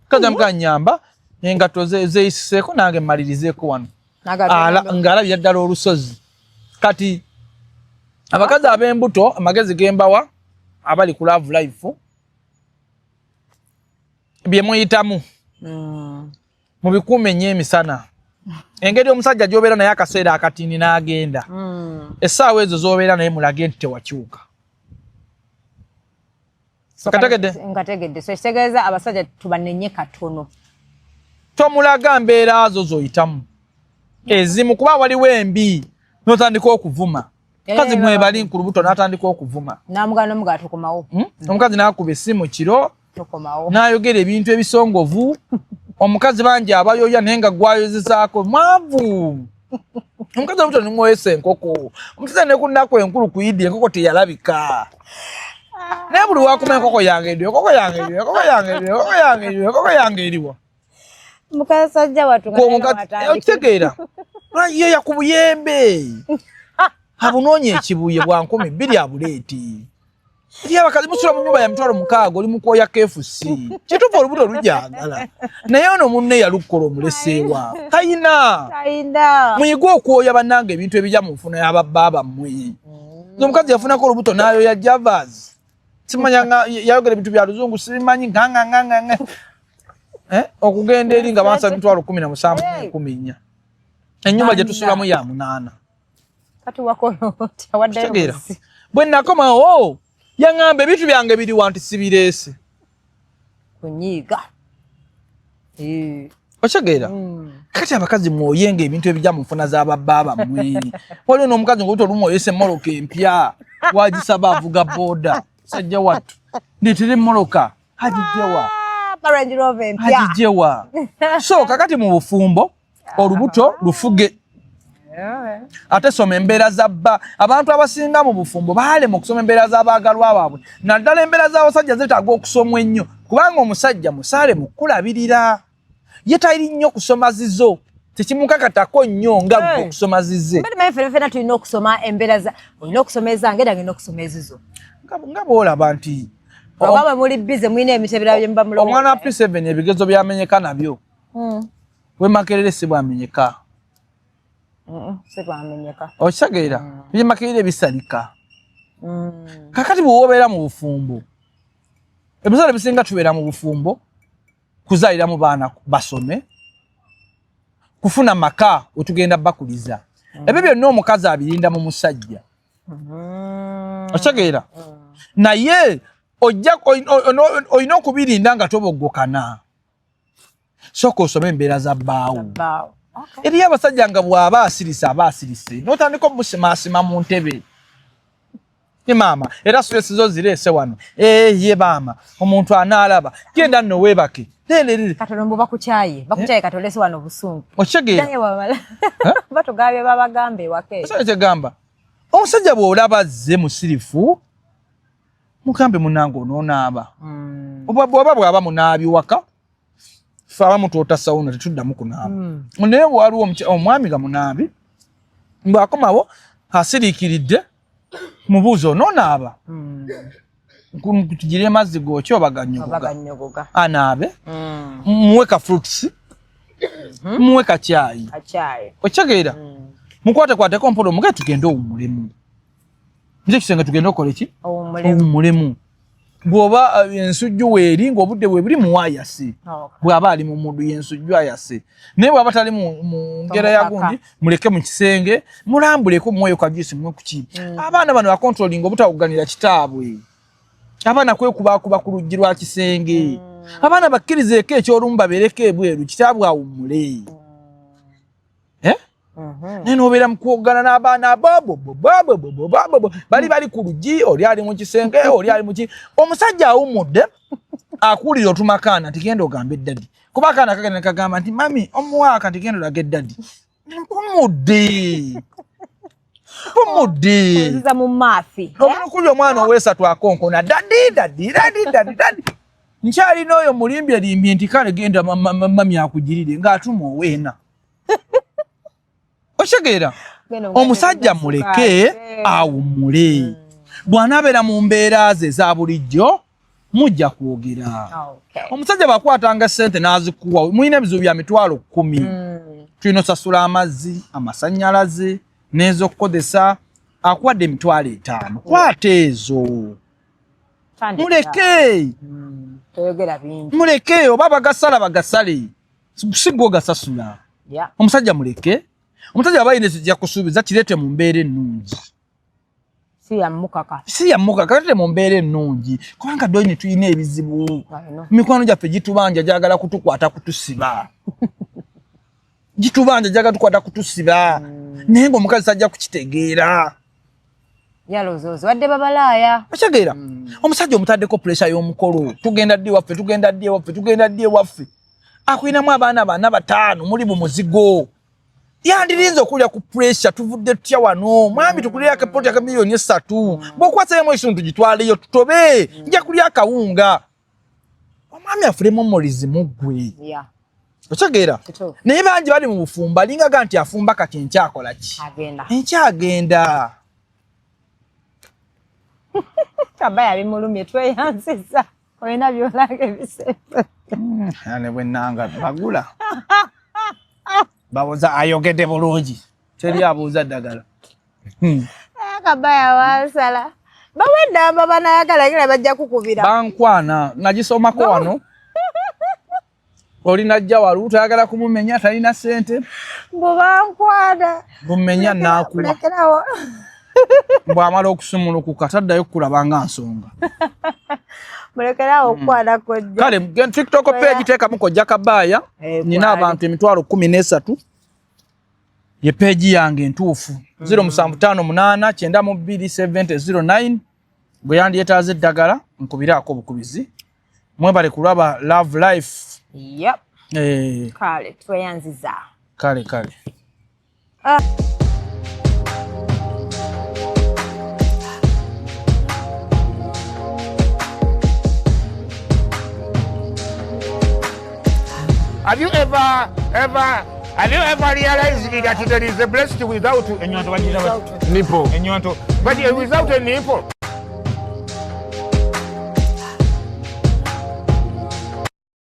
Kaza mukanyamba engatto zeeyisiseeko nange mmalirizeeko wano. Ng'alabira ddala olusozi. Kati abakazi ab'embuto amagezi ge mbawa abali ku love life bye muyitamu mubikuume nnyo emisana. Engeri omusajja gy'obeera naye akaseera akatini n'agenda, essaawa ezo z'obeera naye mulage nti tewakyuka. Kategedde? Nkategedde. So kitegeeza abasajja tubanenye katono. Tomulaga mbeera zo z'oyitamu ezimu, kuba waliwo embi n'otandika okuvuma. Mukazi mwebali nkulubuto n'atandika okuvuma. N'amugana n'omugaa tukomawo. Omukazi n'akuba essimu kiro n'ayogera ebintu ebisongovu. Omukazi bangi abayoya naye nga gwayozezaako mwavu. Omukazi olubuto nimwoyesa enkoko. Omusajja ne ku nnaku enkulu ku Idi enkoko teyalabika. Naye buli wakuma enkoko yange eriwa, enkoko yange eriwa, enkoko yange eriwa, enkoko yange eriwa, enkoko yange eriwa. Mukasajja wattu okitegeera ye yakubuyembe abunoonya ekibuye bwa 2000 abuleeti. Eri abakazi musula mu nyumba ya 60,000 oli mukwoya KFC. Kituufu olubuto lujagala. Naye ono munne yalukola omuleseewa. Tayina. Muyige okwoya bannange ebintu ebijja mu nfuna y'ababba bammwe. Omukazi yafunako olubuto n'ayoya Javas. Simanya nga yayogera ebintu bya luzungu sibimanyi nga. Okugenda eri nga bansaba 17,000 14,000. Ennyumba gye tusulamu ya 8. Kati wakola otya waddayo? Bwe nakomawo yaŋŋamba ebintu byange biri wanti sibireese. Kunyiiga. Okitegeera? Kati abakazi mwoyenga ebintu ebijja mu nfuna z'ababba bammwe. Waliwo n'omukazi ng'olubuto lumwoyesa emmoloka empya wagisaba avuga booda. Sajja wattu ndeetera emmoloka agijjewa. Agijjewa. So kakati mu bufumbo olubuto lufuge. Ate soma embeera za bba. Abantu abasinga mu bufumbo baalema okusoma embeera z'abaagalwa baabwe, naddala embeera z'abasajja zeetaaga okusomwa ennyo, kubanga omusajja musaale mu kukulabirira. Ye tali nnyo kusoma zizo, tekimukakatako nnyo nga ggwe okusoma zize. Ffenna tulina okusoma embeera za, olina okusoma ezange nange olina okusoma ezizo. Nga bw'olaba nti oba bwe muli bize mulina emitebera bye muba mulowooza. Omwana wa P7 ebigezo byamenyeka nabyo. We Makerere si bwamenyeka. Si bwamenyeka. Okitegeera? Bye Makerere bisalika. Kakati bw'obeera mu bufumbo, ebiseera ebisinga tubeera mu bufumbo kuzaalira mu baana basome, kufuna maka wetugenda bakuliza. Ebyo byonna omukazi abirinda mu musajja. Okitegeera? Naye ojja olina okubirinda nga toboggokana. Sooka osome embeera za bbaawo. Eriyo abasajja nga bw'aba asirise aba asirise, n'otandika omusimaasima mu ntebe. Ye maama, era stress zo zireese wano. Ye maama, omuntu anaalaba. Genda nno weebake. Katono mbu bakukyaye. Bakukyaye katono olese wano obusungu. Okitegeera? Naye wabala. Batugambye babagamba ewaka eyo. Omusajja kyegamba. Omusajja bw'olaba azze musirifu, mugambe munnange onoonaaba. Oba bw'aba bw'aba munaabi waka, ffe abamu twota sawuna tetuddamu kunaaba. Naye waliwo omwami nga munaabi, bw'akomawo asiriikiridde, mubuuze onoonaaba. Tugire amazzi gookye oba gannyogoga. Anaabe, muwe ka fruits, muwe ka caayi. Okitegeera? Mukwatekwateko mpola omuge tugende owummulemu. Nze ekisenge tugende okole ki? Owummulemu. Bw'oba ensujju weeri ng'obudde bwe buli muwaayase. Bw'aba ali mu muddu y'ensujju ayase. Naye bw'aba tali mu ngera ya gundi, muleke mu kisenge, mulambuleko muweeyo ka juice muwe ku ki. Abaana bano bakontrolinga obutawugganira kitaabwe. Abaana kwekubaakuba ku luggi lwa kisenge. Abaana bakkirizeeko ekyolumu babeereko ebweru, kitaabwe awummule. Naye nobeera mukwogana n'abaana bobobobobobobobo bali bali ku luggi, oli ali mu kisenge, oli ali muki. Omusajja awummudde akuwulira otumakaana nti genda ogambe eddadi, kuba akaana kagenda nekagamba nti mami omuwaaka nti genda olaga eddadi mpumudde mpumudde nziza mu maafi. Omukuli omwana owesatu akonkona daddy daddy daddy daddy daddy. Nkyalina oyo mulimbye limbye nti kale genda mami akugirire ng'atuma oweena. Okitegeera? Omusajja muleke awummule. Bw'anaabeera mu mbeera ze eza bulijjo mujja kwogera. Omusajja bw'akwatanga ssente n'azikuwa, mulina ebizibu bya 100,000, tulina osasula amazzi, amasannyalaze n'ez'okukozesa, akuwadde 50,000, kwata ezo, muleke. Toyogera bingi. Muleke, oba bagasala bagasale, si gwe ogasasula. Omusajja muleke. Omusajja aba ayina kijja kusuubiza, kireete mu mbeera ennungi. Si yamukaka. Si yamuka, kaleete mu mbeera ennungi, kubanga doyini tulina ebizibu. I know. Mikwano gyaffe gitubanja, gyagala kutukwata kutusiba, gitubanja, gyagala tukwata kutusiba, naye ngaomukazi tajja kukitegeera. Yalowooza wadde babalaaya. Okitegeera? Omusajja omutaddeko pressure y'omukolo, tugenda ddi waffe, tugenda ddi ewaffe, tugenda ddi ewaffe. Akulinamu abaana bana bataano muli mu muzigo, yandirinze okulya ku pressure. Tuvudde tutya wano mwami? Tukulirako epoti aka 3 million, bw'okwasayemu ekitundu tugitwaleyo tutobe, nja kulya akawunga. Omwami afulemu omulizi muggwe. Okitegeera? Kituufu. Naye bangi bali mu bufumbo alingaga nti afumba kati enkyakola ki? Agenda. Enkyagenda. Kaba yabimulumye. Tweyanziza, olina byolanga ebisembe? Ne bwenanga bagula bawoza ayogedde bulungi, teri abuuza ddagala. Kabaya wansala bawa enamba, banayagala gera bajja kukubira. Bankwana nagisomako wano, oli najja walu tayagala kumumenya, talina sente. Mbu bankwana. Bumenya nakuwa. Lekerawo. Bwamala okusumulukuka taddayo kukulaba nga nsonga. Mulekerawo okukwana kojja. Kale TikTok page teekamu Kojja Kabaaya. Eh, nina kwali. Abantu 13,000 ye page yange entuufu, 0758 92 7009. Bwe yandyetaaza eddagala nkubiraako obukubizi. Mwebale kulaba Love Life. Yep. Eh, kale tweyanziza. Kale kale. Ah. Have you ever, ever, have you ever realized that there is a blessed without Ennyonto bagiyita bati? nipple? Ennyonto. But without a nipple.